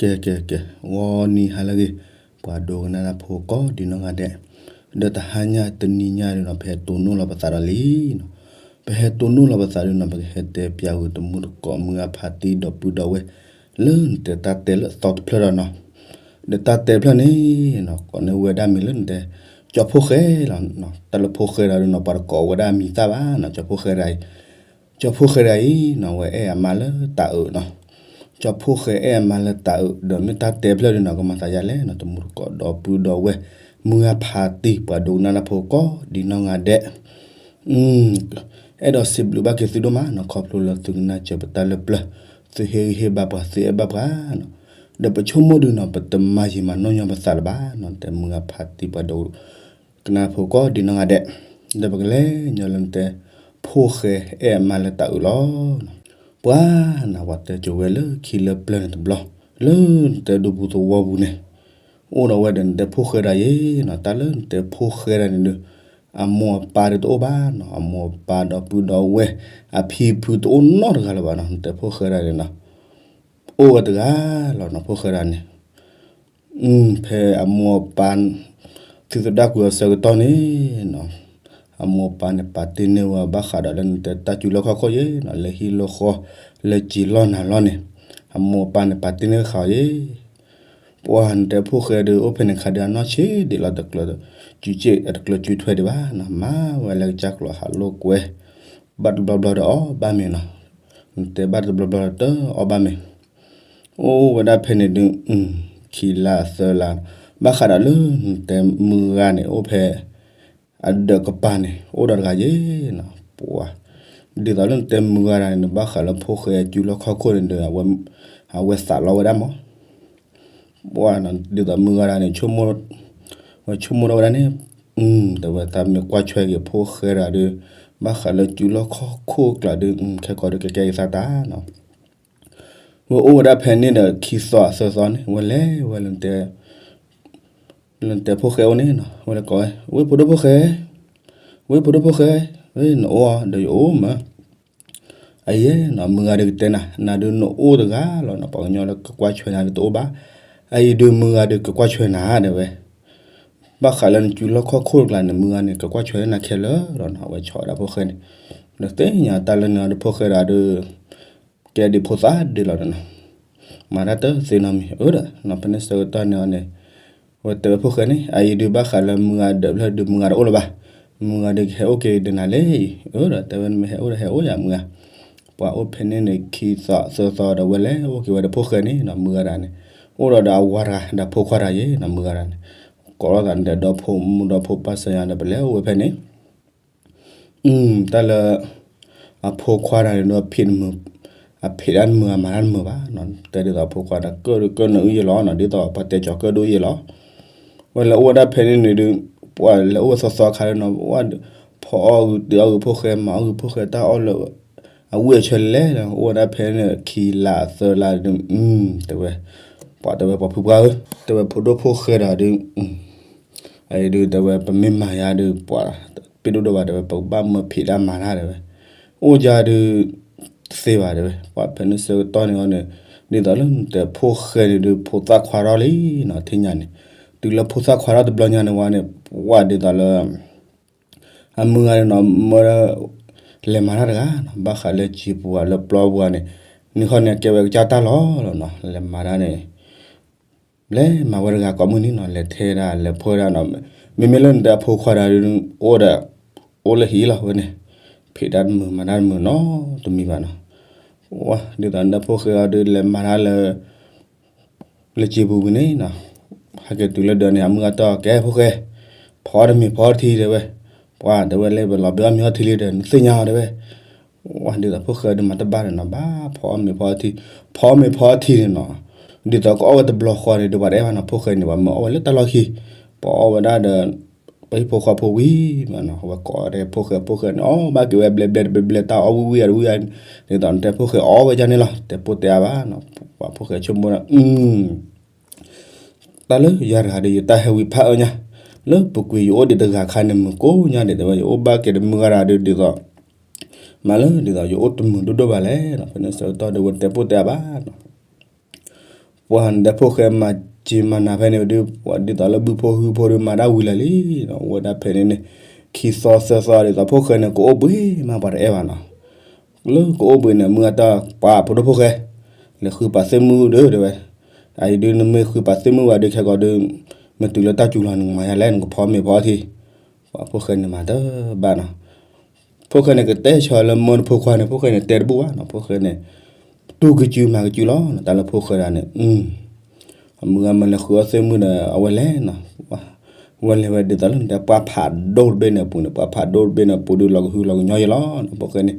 ကဲ ကဲ ကဲ ဂီၤနံၤဟါလၢအဂ့ၤ, ပှၤဒိကနၣ်တၢ်ဖိကိးဒံနီၢ်ဂၤဒဲး, ဒီးတဟါညါတနံၤညါဒုးနီၤ ပဟဲတိၢ်နီၣ်လီၤပသးဒီးလံနီၤ, ပဟဲတိၢ်နီၣ်လီၤပသးဒုးနီၤ ပကဟဲတဲပၠးဝံၤတမူတကိး မုၢ်ဂၢ်ဖးတံၢ်ဒီပုၢ်ဒီဝဲၢ် လၢနတဲတၢ်တဲလၢအသီတဖျၢၣ်ဒီးနီၤ, ဒီးတၢ်တဲတဖျၢၣ်န့ၣ်နီၤ ကိးန့ၢ်ဝဲဒၣ်မံၤလၢနတဲ ကၠီဖိၣ်ဃဲလီၤ. တၢ်လၢဖိၣ်ဃဲတဂၤဒုးနီၤ ပှၤတကိးဝဲဒၣ်မံၤသၣ်ဘၣ်နီၤ ကၠီဖိၣ်ဃဲတဂၤအံၤ ကၠီဖိၣ်ဃဲတဂၤအံၤနီၤ အဝဲအဲၣ်အမါလၢတၤအုးနီၤ, ကၠီဖိၣ်ဃဲအဲၣ်အမါလၢတၤအုး ဒီးမ့ၢ်တၢ်တဲဖျၢၣ်ဒုးနီၤ ကမၤသးယါလဲၣ်နီၤ တမူတကိးဒီပုၢ်ဒီဝဲၢ် မုၢ်ဂၢ်ဖးတံၢ် ပှၤဒိကနၣ်တၢ်ဖိကိးဒံနီၢ်ဂၤဒဲး အဲၣ်ဒိးစံးဘျုးဘၣ်က့ၤသုဒိၣ်မးနီၤ ခီဖျိလၢသုကနၣ်စၢၤပတၢ်လၢပျၢၤ, သုဟ့ၣ်ဂံၢ်ဟ့ၣ်ဘါပှၤ သုအဲၣ်ဘၣ်ပှၤနီၤ, ဒီးပဆိကမိၣ်ဒုးနီၤ ပတမၤယံာ်မၤနီၢ်ညီပသးလၢၤဘၣ်နီၤ တဲမုၢ်ဂၢ်ဖးတံၢ် ပှၤဒိကနၣ်ဖိကိးဒံနီၢ်ဂၤဒဲး, ဒီးပကလဲၤညီလၢနတဲ ဖိၣ်ဃဲအဲၣ်အမါလၢတၤအုးလီၤ. ပှၤနီၤ ပှၤတဲကၠိဝဲလၢခံလၢပျၢၤန့ၣ်တဘျီ, လၢနတဲဒူပူၤသဝီပူၤန့ၣ် အိၣ်ဒီးဝဲဒီးနတဲဖိၣ်ဃဲဒၣ်ယဲနီၤ, တၢ်လၢနတဲဖိၣ်ဃဲဒၣ်န့ၣ်ဒုး အမိၢ်အပၢ်ဒုးတအိၣ်ဘၣ်နီၤ, အမိၢ်အပၢ်ဒီပုၢ်ဒီဝဲၢ် အဖံဖုတအိၣ်နီတဂၤလၢၤဘၣ်နီၤ, နတဲဖိၣ်ဃဲဒၣ်န့ၣ်နီၤ အိၣ်ဝဲတဂၤလီၤနီၤ ဖိၣ်ဃဲဒၣ်န့ၣ် ဖဲအမိၢ်အပၢ် သုသဒၣ်ကွံာ်အီၤဆၢကတီၢ်န့ၣ်နီၤ, အမိၢ်အပၢ်န့ၣ် ပာ်တ့ၢ်န့ၢ်ဝဲဘၣ်ဃးဒီးလၢနတဲတၢ်စူၤလီၢ်ခီၣ်ခိၣ်ယဲနီၤ, လၢဟံၣ်လၢဃီ လၢစံာ်လီၢ်နၤလီၢ်န့ၣ်, အမိၢ်အပၢ်န့ၣ် ပာ်တ့ၢ်န့ၢ်ဃာ်အီၤယဲ ပှၤနတဲဖိၣ်ဃဲဒုး အိၣ်ဖဲန့ၣ်ခါဒုး အနီၢ်ဆံးဒံးလီၤ, တကျၢၤစုစ့ၣ် တကျၢၤစုထွဲဒံးဘၣ်နီၤ, မၤဝဲလၢကစၢ်ကျိာ်ဟးလိာ်ကွဲ ဘၣ်တဘျီဘျီဒီးအီၣ်ဘၣ်မ့ၤနီၤ, နတဲဘၣ်တဘျီဘျီဒီးတအီၣ်ဘၣ်မ့ၤ, အိၣ်ဝဲဒၣ်ဖဲန့ၣ်ဒုး ခံလါသၢလါ, ဘၣ်ဃးဒီးလၢနတဲမုၢ်ဂၤန့ၣ် အိၣ်ဖဲ အဒၢးကပၤန့ၣ် အိၣ်ဒီးတဂၤယဲနီၤ, ပှၤ ဒ်သိးလၢနတဲမုၢ်ဂၤဒၣ်န့ၣ် ဘၣ်ဃးလၢဖိၣ်ဃဲအစူၤလီၢ်ခီၣ်ခိၣ်န့ၣ်ဒီး အဝဲသးလီဝဲဒၣ်မး ပှၤ ဒ်သိးမုၢ်ဂၤဒၣ်န့ၣ် ဝဲဆိကမိၣ်ထီၣ်ဝဲဒၣ်န့ၣ်, တဲဝဲတၢ်မ့ၢ်ကွၢ်ဆွဲက့ၤဖိၣ်ဃဲတဂၤဒီး ဘၣ်ဃးလၢစူၤလီၢ်ခီၣ်ခိၣ်အကျါဒီး ခဲကိာ်ဒီးကကဲက့ၤသးတၢ်နီၤ, ဝဲအိၣ်ဝဲဒၣ်ဖဲန့ၣ်ဒီးခံသီသၢသီန့ၣ် ဝဲလဲၤဝဲလၢ လၢနတဲဖိၣ်ဃဲအိၣ်န့ၣ်နီၤ, ဝဲလၢကိးဝဲ ဝ့ၢ်ဖိဒိၣ်ဖိၣ်ဃဲ, ဝ့ၢ်ဖိဒိၣ်ဖိၣ်ဃဲ, နအိၣ်ဒီးယအိၣ်မး, အယဲနီၤ မုၢ်ဂၤဒုးကတဲနၤ နၤဒုးနအိၣ်တဂၤလီၤနီၤ, ပှၤကညီလၢကကွၢ်ဆွဲနၤဒုးတအိၣ်ဘၣ်, အအံၤဒုးမုၢ်ဂၤဒုးကကွၢ်ဆွဲနၤတဲဝဲ, ဘၣ်ဃးလၢနစူၤလီၢ်ခီၣ်ခိၣ်တကျါန့ၣ် မုၢ်ဂၤန့ၣ် ကကွၢ်ဆွဲနၤခဲလၢာ်လီၤနီၤ, အဝဲဆီၣ်ဝဲဒၣ်ဖိၣ်ဃဲန့ၣ်, ဒီးသ့ၣ်ညါတၢ်လၢနၤဒုးဖိၣ်ဃဲဒၣ်ဒုး ကဲဒ်ဖိသၣ်ဒုးလီၤနီၤ, မၤတၢ်တသ့နီတမံၤ အၢဒီး နီၤ ဖဲန့ၣ်ဆၢကတီၢ်န့ၣ်အီၤန့ၣ်, ဝဲတဲဝဲဖိၣ်ဃဲန့ၣ် အအံၤဒုးဘၣ်ဃးလၢမုၢ်ဂၤဒၢးဖျၢၣ်ဒုးမုၢ်ဂၤတအိၣ်လၢၤဘၣ်, မုၢ်ဂၤဒုးကဟဲအိၣ်က့ၤဒီးနၤလံ, အၢဒီး တဲဝဲနမ့ၢ်ဟဲအိၣ်ဒီးဟဲအိၣ်ယၤမုၢ်ဂၤ, ပှၤအိၣ်ဖဲန့ၣ်န့ၣ် ခံသီသၢသီဒီးဝဲလဲၤအိၣ်က့ၤဝဲဒီးဖိၣ်ဃဲန့ၣ်နီၤ, မုၢ်ဂၤဒၣ်န့ၣ်, အိၣ်ဒီးဒီးအဝၤတဂၤ ဒီးဖိခွါတဂၤယဲနီၤ, မုၢ်ဂၤဒၣ်န့ၣ်, ကိးလိာ်သးန့ၣ်ဒီးဒီဖိမုၣ်ဒီဖိပၢ်စၢၤယၤဒီး ပလဲၤအိၣ်ဝဲဖဲန့ၣ် တၢ်လၢ အဖိခွါတဂၤန့ၣ်ဒီး အဖံးတမုာ်, အဖံးတၢ်တမုာ် အမၤတၢ်တမုာ်ဘၣ်နီၤ, တဲဒ်သိးအဖိခွါန့ၣ် ကၢၣ်ဒုးကၢၣ်နၢအုၣ်ယဲလီၤနီၤ, ဒ်သိးပှၤတဲကၠီၤကၢၣ်ဒိၣ်ယဲလီၤ, ဝဲလဲၤအိၣ်ဝဲဒၣ်ဖဲန့ၣ်န့ၣ်ဒုး, ပှၤလဲၤအိၣ်ဝဲသီသီခါလၢနီၤ, ဝဲ ဖီအီၣ်ဂုာ်တ့ၤအီၣ်ဂုာ်ဖိၣ်ဃဲ မၤအီၣ်ဂုာ်ဖိၣ်ဃဲတၢ်အီၣ်လၢ အဝံၣ်အဆၢလဲၣ်လီၤ, အိၣ်ဝဲဒၣ်ဖဲန့ၣ်ခံလါသၢလါဒုး, တဲဝဲ, ပှၤတဲဝဲပှၤဖုပှၢ်ဧၢ, တဲဝဲဖိဒိၣ်ဖိၣ်ဃဲဒီးဒုး အအံၤဒုး တဲဝဲ ပမ့ၢ်မၤယါဒုး ပှၤပ့ၣ်ဒိၣ်ဒိၣ်ဘၣ် တဲဝဲ ပကဘၣ်မၢဖံးတၢ်မၤတၢ် တဲဝဲ, အိၣ်ယါဒုး တသ့ဘၣ် တဲဝဲ, ပှၤဖဲန့ၣ်ဆၢကတီၢ်န့ၣ်အီၤန့ၣ်, ဒ်သိးလၢနတဲဖိၣ်ဃဲန့ၣ်ဒုး ဖိသၣ်ခွါထီၣ်လံနီၤ ထံၣ်ညါန့ၣ်, တုၤလၢဖိသၣ်ခွါထီၣ်တဘျီညါန့ၣ်ဝဲန့ၣ်, ပှၤဒ်သိးလၢ အမုၢ်ဂၤန့ၣ်နီၤ မၢ လဲၤမၤတၢ်တဂၤနီၤ ဘၣ်ဃးလၢစံာ်ပူၤဧါ လၢပျီပူၤဧါန့ၣ်, နံၤဃီန့ၣ် ကဲဝဲကစၢ်တၢ်လီၢ်လီၤနီၤ လဲၤမၤတၢ်န့ၣ်, လဲၤမၤဝဲတဂၤကိးမုၢ်နံၤနီၤ လဲၤထဲဒၣ်လဲၤဖှီၣ်ဒၣ်နီၤ, မ့မ့ၢ်လၢနတဲအဖိခွါဒီး အိၣ်ဒီး အိၣ်လၢဟံၣ်လီၤဝဲန့ၣ်, ဖံးတၢ်တမုာ်မၤတၢ်တမုာ်နီတမံၤဘၣ်နီၤ, ဝဲ ဒ်သိးနတဲဖိၣ်ဃဲအီၤဒုး လဲၤမၤတၢ်လၢ လၢစံာ်ပူၤဝံၤန့ၣ်နီၤ, ဟဲက့ၤတုၤလၢဒၢးန့ၣ် အမုၢ်ဂၤတီၢ်ကဲဖိၣ်ဃဲ, ဖီအီၣ်တမ့ၤဖီအီၣ်တထံတဲဝဲ, ပှၤတဲဝဲလၢပလီၤဘဲအီၣ်မ့ၤအီထံလံဒီး နသ့ၣ်ညါအီၤတဲဝဲ, ဝဲ ဒ်သိးဖိၣ်ဃဲဒုးမၤတဘၣ်ဒီးနီၤ ဘၣ်ဖီအီၣ်မ့ၤဖီအီၣ်ထံ, ဖီအီၣ်မ့ၤဖီအီၣ်ထံန့ၣ်နီၤ, ဒ်သိးကအီၣ်ဝဲတဘျီဃီန့ၣ် ဒုးပှၤတအဲၣ်ဘၣ်နီၤ ဖိၣ်ဃဲန့ၣ် ပှၤမၢအီၣ်ဝဲလၢတၢ်လီၢ်ခံ, ပှၤအီၣ်ဝဲဒၣ်ဒီး ပဟံၣ်ဖိဃီဖိဝံၤမးနီၤ အဝဲကိးဝဲဒၣ်ဖိၣ်ဃဲ ဖိၣ်ဃဲန့ၣ် အီၣ်ဘၣ်က့ၤဝဲဘျဲဘျဲတဘျဲဘျဲ တၢ်အီၣ်ဝံၣ်ဝံၣ်အီၤတဝံၣ်အီၤ, ဒ်သိးနတဲဖိၣ်ဃဲအီၣ်ဝဲဒ်န့ၣ်လီၤ တဲပိၢ်တဲအါဘၣ်နီၤ, ပှၤဖိၣ်ဃဲဆိကမိၣ်ဒၣ် တၢ်လၢယၤတဂၤဒီး ယတၢ်ဟဲဝံဖးအၢညါ, လၢပူၤကွံာ်ယအိၣ်ဒံးတဂၤခါန့ၣ် မုာ်ကိးညါဒံးတဲဝဲ ယအိၣ်ဘၣ်က့ၤဒီးမုၢ်ဂၤတဂၤဒီး ဒ်သိး မးလၢဒ်သိးယအိၣ်တမုာ်ဒိၣ်ဒိၣ်ဘၣ်လဲၣ်နီၤ, ဖဲန့ၣ်ဆၢကတီၢ်ဒီး ဝဲတဲပိၢ်တဲအါဘၣ်နီၤ ပှၤနတဲဖိၣ်ဃဲမၤစ့မၤနၤဖဲန့ၣ်ဒုး ပှၤဒ်သိးလၢဘုဖိဟုဖိဒုးမၤဒၣ်ဝံၤလၢာ်လံနီၤ, အိၣ်ဝဲဒၣ်ဖဲန့ၣ်န့ၣ် ခံသီသၢသီဒ်သိးဖိၣ်ဃဲန့ၣ် ကအိၣ်ဘှံးမး ပှၤတအဲၣ်ဘၣ်နီၤ. လၢကအိၣ်ဘှံးန့ၣ် မုၢ်အတၢ်ပှၤဖိဒိၣ်ဖိၣ်ဃဲ လဲၤဃုပာ်သ့ၣ်မုၣ်ဒုးတဲဝဲ, အအံၤဒုး နမ့ၢ်ဃုပာ်သ့ၣ်မုၣ်ဘၣ်ဒုး ခဲကီးဒုး မ့ၢ်တုၤလၢတၢ်စူၤလီၤ နကမၤယါလဲၣ် နကဖီမ့ၤဖီထံ, ပှၤဖိၣ်ဃဲန့ၣ်မၤတဘၣ်နီၤ. ဖိၣ်ဃဲန့ၣ် ကတဲဆၢလၢမၢနဖိခွါန့ၣ် ဖိၣ်ဃဲန့ၣ်တဲတဘူၣ်ဘၣ်နီၤ, ဖိၣ်ဃဲန့ၣ် တူၢ်ကစုမၤကစုလီၤနီၤ, တၢ်လၢဖိၣ်ဃဲဒၣ်န့ၣ် အမုၢ်ဂၤမ့ၢ်လဲၤဃုအီၣ်သ့ၣ်မုၣ်ဒီး အဝဲလဲၤနီၤ, အဝဲလဲၤဝဲဒ်သိးလၢနတဲပှၢ်ဖးဒိၣ်တဘ့ၣ်န့ၣ်အပူၤန့ၣ် ပှၢ်ဖးဒိၣ်တဘ့ၣ်န့ၣ်အပူၤဒုး လီၤကဟုလီၤကညီယဲလီၤနီၤ, ဖိၣ်ဃဲန့ၣ်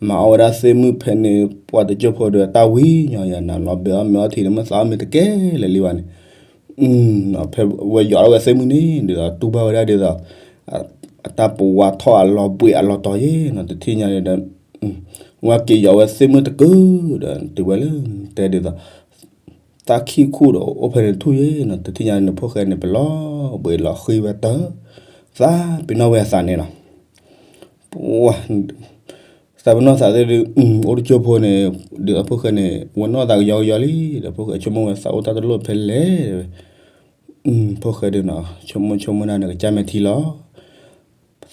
မၤအီၣ်ဝဲဒၣ်သ့ၣ်မုၣ်ဖဲန့ၣ် ပှၢ်တကၠိၢ်ဖိဒီးတၢ်ဝံၤညီယဲနီၤ, လီၤဘဲအီၣ်မ့ၤအီထံန့ၣ် မ့ၢ်သးအီၣ်မ့ၤတကဲလၢာ်လံဘၣ်န့ၣ် ဖဲဝဲယီၤထီၣ်ဝဲသ့ၣ်မုၣ်န့ၣ် ဒ်သိး တူၢ်ဘၣ်ဝဲဒၣ်ဒ်သိး အတၢ်ပဝးထီၣ်အလီၤဘှံးအလီၤတီၤယဲနီၤ, တထံၣ်ညါဒီး ဝဲက့ၤယီၤဝဲသ့ၣ်မုၣ်တကုာ်ဒီး တုၤဝဲလၢ တဲဒ်သိး သးခံခူၣ်ဒီးအိၣ်ဖဲန့ၣ်ထူၣ်ယဲနီၤ, တထံၣ်ညါန့ၣ် ဖိၣ်ဃဲန့ၣ် ပလီၤဘှံးလီၤဃံဝဲတၢ် သးပ့ၤနီၣ်ဝဲအသးန့ၣ်လီၤ. ပှၤ သးပ့ၤနီၣ်သးသ့ၣ်ဒုး အိၣ်တကၠိၢ်ဖိန့ၣ် ဒ်သိးဖိၣ်ဃဲန့ၣ် ဝဲနီၣ်သးကယီကယီလံ, ဒီးဖိၣ်ဃဲဆိကမိၣ်ဝဲသးအိၣ်တၢ်တလိၣ်ဖဲလဲၣ်, ဖိၣ်ဃဲဒုးနီၤ ဆိကမိၣ်ဆိကမိၣ်ဒၣ်န့ၣ် ကစၢ်မဲာ်ထံလီၤ.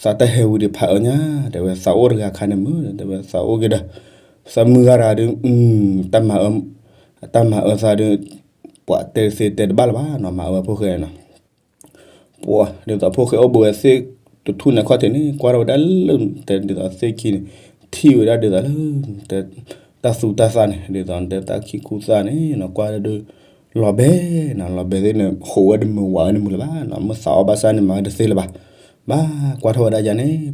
သးတၢ်ဟဲဝံၤဒံးဖးအၢညါ တဲဝဲ သးအိၣ်တဂၤခါန့ၣ်မုၢ် တဲဝဲ သးအိၣ်က့ၤဒီး သးမုၢ်ဂၤတဂၤဒုး တၢ်မၤအၢသးဒုး ပှၤတဲသ့တဲတဘၣ်လၢၤဘၣ်နီၤ, မၤအၢဝဲဖိၣ်ဃဲနီၤ. ပှၤဒ်သိးဖိၣ်ဃဲအိၣ်ဘှံးဝဲသ့ၣ်တထူၣ်န့ၣ်ခီၣ်ထံးန့ၣ် ကွၢ်ထီၣ်ဝဲဒၣ်လၢ တဲဒ်သိးသ့ၣ်ခံန့ၣ် ထံၣ်ဝဲဒၣ်ဒ်သိးလၢ တၢ်သူတၢ်သၣ်န့ၣ် ဒ်သိးတဲတၢ်ခံခူသၣ်န့ၣ်နီၤ ကွၢ်ဒၣ်ဒုး လီၤဘဲနီၤ, လီၤဘဲသ့ၣ်န့ၣ် ဟိးဝဲတမုာ်ဝးဝဲတမုာ်လၢၤဘၣ်နီၤ, မ့ၢ်သးအီၣ်ဘၣ်ဆၣ်န့ၣ် မၤဝဲတသ့လၢၤဘၣ်. ဘၣ်ကွၢ်ထီၣ်ဝဲဒၣ်ယၤန့ၣ်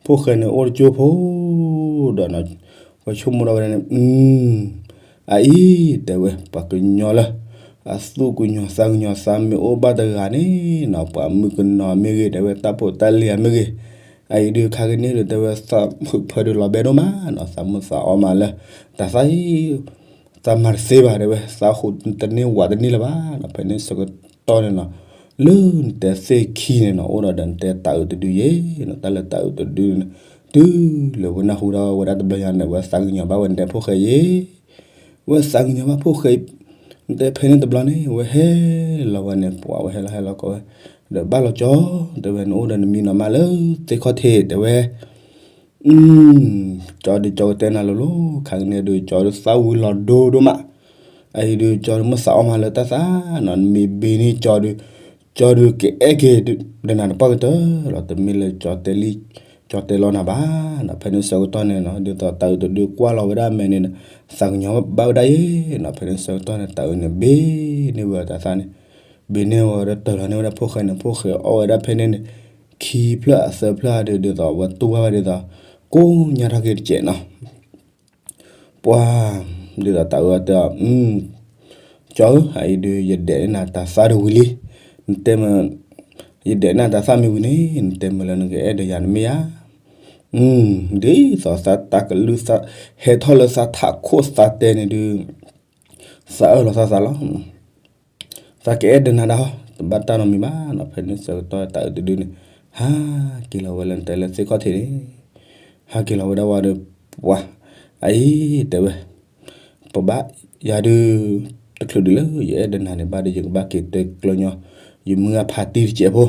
ဖိၣ်ဃဲန့ၣ်အိၣ်တကၠိၢ်ဖိဒီးနီၤ ပှၤဆိကမိၣ်ထီၣ်ဝဲဒၣ်န့ၣ် အအံၤ တဲဝဲ ပှၤကညီလၢ အသူၣ်ကညီၤသးကညီၤသးမ့ၢ်အိၣ်ဘၣ်တဂၤန့ၣ်နီၤ ပှၤမုၣ်ကနီၤမ့ၢ်ဂ့ၤ တဲဝဲတၢ်ဖိတၢ်လံၤမ့ၢ်ဂ့ၤ အအံၤဒုးခါကန့ၣ်ဒုး တဲဝဲ သးဖုးဖၢဒုးလီၤဘဲဒိၣ်မးနီၤ, သးမုၢ်သးအီၣ်မးလၢ တၢ်သၣ်အံၤ သးမၤတသ့ဘၣ် တဲဝဲ သးဟိးတန့ၢ်ဝးတန့ၢ်လၢၤဘၣ်နီၤ, ဖဲန့ၣ်ဆၢကတီၢ်န့ၣ်နီၤ လၢနတဲသ့ၣ်ခံန့ၣ်နီၤ အိၣ်ဒီးဒီးနတဲတၤအုးတဒုယဲနီၤ, တၢ်လၢတၤအုးတဒုန့ၣ် တုၤလၢဝဲနၢ်ဟူထီၣ်ဝဲဒၣ်တဘျီညါန့ၣ် ဝဲသးကညီၤဘၣ်ဝဲနတဲဖိၣ်ဃဲယဲ ဝဲသးကညီၤဘၣ်ဖိၣ်ဃဲ နတဲဖဲန့ၣ်တဘျီန့ၣ် ဝဲဟဲလီၤဝဲန့ၣ် ပှၤဝဲဟဲလီၤဟဲလီၤကီးဝဲ ဒီးဘၣ်လီၤကၠီ တဲဝဲ နအိၣ်ဒီးနမံၤနီၤမးလၢသ့ၣ်ခီၣ်ထံး တဲဝဲ ကၠီဒုးကၠီကတဲနၤလိၤလိၤ ခါကန့ၣ်ဒုး ကၠီဒုးသးဝံၤလီၤဒိဒိၣ်မး, အအံၤဒုး ကၠီဒုးမ့ၢ်သးအီၣ်မးလၢတၢ်သၣ်နီၤ နမ့ၢ်ဘ့န့ၢ်ကၠီဒုး ကၠီဒုးကအဲၣ်က့ၤ ဒီးနၤတပှၢ်ကတၢၢ်လီၤ, တမ့ၢ်လၢကၠီတဲလံ ကၠီတဲလီနၤဘၣ်နီၤ, ဖဲန့ၣ်ဆၢကတီၢ်န့ၣ်နီၤ ဒ်သိးတၤအုးတဒုကွၢ်လီၤဝဲဒၣ်မဲာ်န့ၣ် သးကညီၤဘၣ်ဝဲဒၣ်ယဲနီၤ, ဖဲန့ၣ်ဆၢကတီၢ်န့ၣ် တၤအုးန့ၣ်ဘ့န့ၢ်ဝဲတၢ်သၣ်န့ၣ် ဘ့န့ၢ်ဝဲဒီးတၢၤလီၤန့ၢ်ဝဲဒၣ်ဖိၣ်ဃဲန့ၣ် ဖိၣ်ဃဲအီၣ်ဝဲဒၣ်ဖဲန့ၣ်န့ၣ် ခံဖျၢၣ်သၢဖျၢၣ်ဒုး ဒ်သိးဝဲတူၢ်ဘၣ်ဝဲဒ်သိး ကိးညါထီၣ်က့ၤတစဲးနီၤ ပှၤ ဒ်သိးတၤအုးတဲအီၤ ကၠီဧၢ အအံၤဒုး ယဒဲးန့ၢ်နၤတၢ်သၣ်တဝံၤလံ, နတဲမ့ၢ် ယဒဲးန့ၢ်နၤတၢ်သၣ်မ့ၢ်ဝံၤန့ၣ် နတဲမ့ၢ်လၢနကအဲၣ်ဒိးယၤန့ၣ်မ့ၢ်ဧါ, ဒ်သိးသးတၢ်ကလုၢ်သး ဟဲထီၣ်လၢသးထးခိၣ်သးတဲန့ၣ်ဒုး သးအၢၣ်လီၤသးသးလီၤ သးကအဲၣ်ဒိးနၤဒၣ်ဟီ တဘၣ်တၢ်နီတမံၤဘၣ်နီၤ, ဖဲန့ၣ်ဆၢကတီၢ်တၤအုးတဒုန့ၣ် ဟးက့ၤလီၤဝဲလၢနတဲလၢသ့ၣ်ခီၣ်ထံးန့ၣ် ဟးက့ၤလီၤဝဲဒၣ်ဝံၤဒီး ပှၤ အအံၤ တဲဝဲ ပဘၣ် ယၤဒုး တချုးဒုးလၢယအဲၣ်ဒိးနၤန့ၣ်ဘၣ်ဒီး ယကဘၣ်က့ၤတဲကျၢၤညီ ယမုၢ်ဂၤဖးတံၢ်တစဲးဖိ,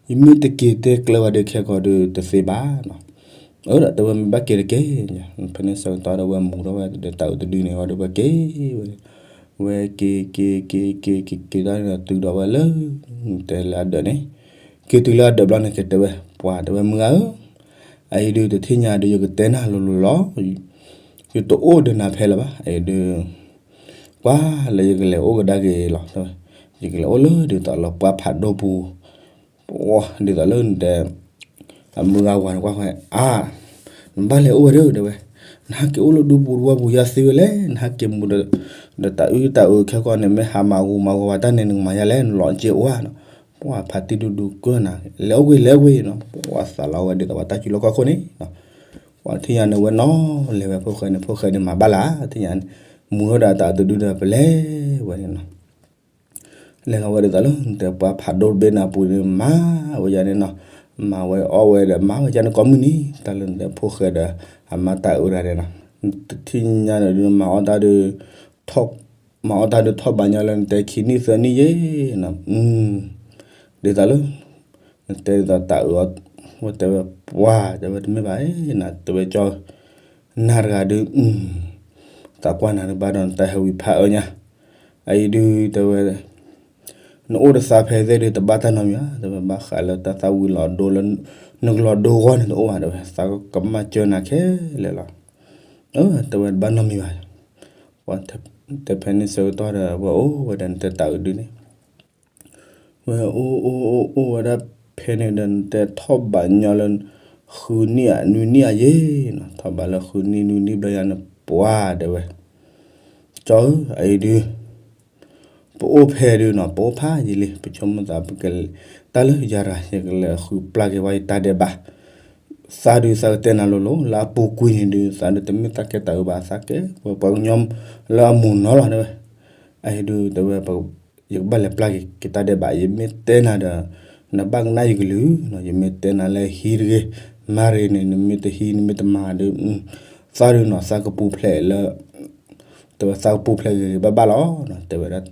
ယမ့ၢ်တက့ၤတဲကျၢၤဝဲဒီးခဲကီးဒုးတသ့ဘၣ်နီၤ, အၢ ဒီးတဲဝဲမ့ၢ်ဘၣ်က့ၤတက့ၢ်, ဖဲန့ၣ်ဆၢကတီၢ်ဒီးဝဲမူၤထီၣ်ဝဲဒီးတၤအုးတဒုန့ၣ်ဝံၤဒီးဝဲက့ၤဝဲ ဝဲက့ၤက့ၤက့ၤက့ၤက့ၤက့ၤတၢ်န့ၣ်ဒီးတုၤဒီးဝဲလၢ တဲလၢအဒၢးန့ၣ်, က့ၤတုၤလၢအဒၢးဘျီန့ၣ် ကတဲဝဲ ပှၤတဲဝဲမုၢ်ဂၤဧၢ, အအံၤဒုးတထံၣ်ညါဒုး ယကတဲနၤလိၤလိၤလီၤ, ယတအိၣ်ဒီးနၤဖဲလၢၤဘၣ်, အအံၤဒုး ကွၢ်လၢယကလဲၤအိၣ်ကဒါက့ၤလီၤ, ယကလဲၤအိၣ်လၢဒ်သိးလၢပှၢ်ဖးဒိၣ်ပူၤ ပှၤဒ်သိးလၢနတဲ အမုၢ်ဂၤဝၤန့ၣ်ကွၢ်ဃီ အါ နဘၣ်လဲၤအိၣ်ဝဲဒၣ် တဲဝဲ, နဟးက့ၤအိၣ်လၢဒူပူၤတဝီပူၤယါသ့ဝဲလဲၣ်, နဟးက့ၤမူၤဒီး ဒီးတၤအုးတၤအုးခဲကီၢ်န့ၣ် မ့ၢ်ဟးမၤဂူၤမၤဂီၤဘၣ်တၢ်န့ၣ် နကမၤယါလဲၣ်, နလီၤက့ၤအိၣ်ဧါနီၤ, ပှၤဖးတံၢ်ဒူဒူကၢၢ်နၤ, လဲၤအိၣ်ကွံာ်လဲၤအိၣ်ကွံာ်နီၤ, ပှၤသးလီဝဲဒ်သိးပှၤတၢ်စူၤလီၢ်ခီၣ်ခိၣ်န့ၣ် ပှၤထံၣ်ညါန့ၣ် ဝဲနီၤလဲၤဝဲဖိၣ်ဃဲန့ၣ် ဖိၣ်ဃဲန့ၣ်မၤဘၣ်လၢ် ထံၣ်ညါန့ၣ် မူၤထီၣ်ဒီးတၤအုးတဒုဒီးပလဲၤဝဲန့ၣ်နီၤ လဲၤလီၤဝဲဒ်သိးလၢ နတဲပှၢ်ဖးဒိၣ်တဘ့ၣ်န့ၣ်အပူၤန့ၣ် မၤဝဲယၤန့ၣ်နီၤ, မၤဝဲအီၣ်ဝဲဒီးမၤဝဲယၤန့ၣ်ကိးမုၢ်နံၤ တၢ်လၢနတဲဖိၣ်ဃဲဒီး အမါတၤအုးတဂၤန့ၣ်နီၤ, တထံၣ်ညါန့ၣ်ဒုးမၤအီၣ်တၢ်ဒုး ထီၣ် မၤအီၣ်တၢ်ဒုးထီၣ်ဘးညီလၢနတဲခံနံၣ်သၢနံၣ်ယဲနီၤ, ဒ်သိးလၢ နတဲဒ်သိးတၢ်အုးအီၤ, ဝဲတဲဝဲပှၤ တဲဝဲတမ့ၢ်ဘၣ်, နတဲဝဲကၠီ နၤတဂၤဒုး သးကွၢ်နၤဒုးဘၣ်ဒီးနတၢ်ဟဲဝံဖးအၢညါ, အအံၤဒုးတဲဝဲ နအိၣ်ဒီးသးဖဲသ့ၣ်ဒုးတဘၣ်တၢ်နီတမံၤဘၣ်, တဲဝဲဘၣ်ဃးလၢတၢ်သၣ်ဝံၤလီၤဒိလၢ နကလီၤဒိဂီၢ်န့ၣ်တအိၣ်ဘၣ် တဲဝဲ သးကမၣ်စၢၤနၤခဲလၢာ်လီၤ, တဲဝဲတဘၣ်နီတမံၤဘၣ်, ပှၤတဲဖဲန့ၣ်ဆၢကတီၢ်ဒီး ဝဲအိၣ်ဝဲဒီးနတဲတၢ်အုးဒုးန့ၣ် ဝဲအိၣ်အိၣ်အိၣ်အိၣ်ဝဲဒၣ်ဖဲန့ၣ်ဒီး နတဲထီၣ်ဘးညီလၢ ဃုနံၣ်ဧါ နွံနံၣ်ဧါယဲနီၤ, ထီၣ်ဘးလၢဃုနံၣ်နွံနံၣ်ဘျီယါန့ၣ် ပှၤတဲဝဲ ကၠီဧၢ အအံၤဒုး ပအိၣ်ဖဲဒုးနီၤ ပအိၣ်ဖးယံာ်လံ ပဆိကမိၣ်သးပက တၢ်လၢယၤတဂၤ ယကလဲၤဃုပျၢ်က့ၤဝဲယတၢ်ဒဲးဘး, သးဒုးသးကတဲနၤလိၤလိၤ လၢအပူၤကွံာ်န့ၣ်ဒုး သးဒုးတမ့ၢ်သးကဲတၢ်အုးဘၣ် သးကဲပှၤကညီ လၢအမိၢ်နီၤလီၤ တဲဝဲ, အအံၤဒုးတဲဝဲ ယကဘၣ်လဲၤပျၢ်က့ၤ က့ၤတၢ်ဒဲးဘး ယမ့ၢ်တဲနၤဒီး နဘၣ်ကနၣ်ယကလုၢ်နီၤ, ယမ့ၢ်တဲနၤလၢဟံးတဂ့ၤ, မၤရ့ၣ်န့ၣ် နမ့ၢ်တဟံး နမ့ၢ်တမၤဒုး သးဒုးနီၤ သးကပူၤဖျဲးလၢ တဲဝဲသးကပူၤဖျဲးဂ့ၤဂ့ၤဘၣ်ဘၣ်လီၤနီၤ, တဲဝဲဒၣ်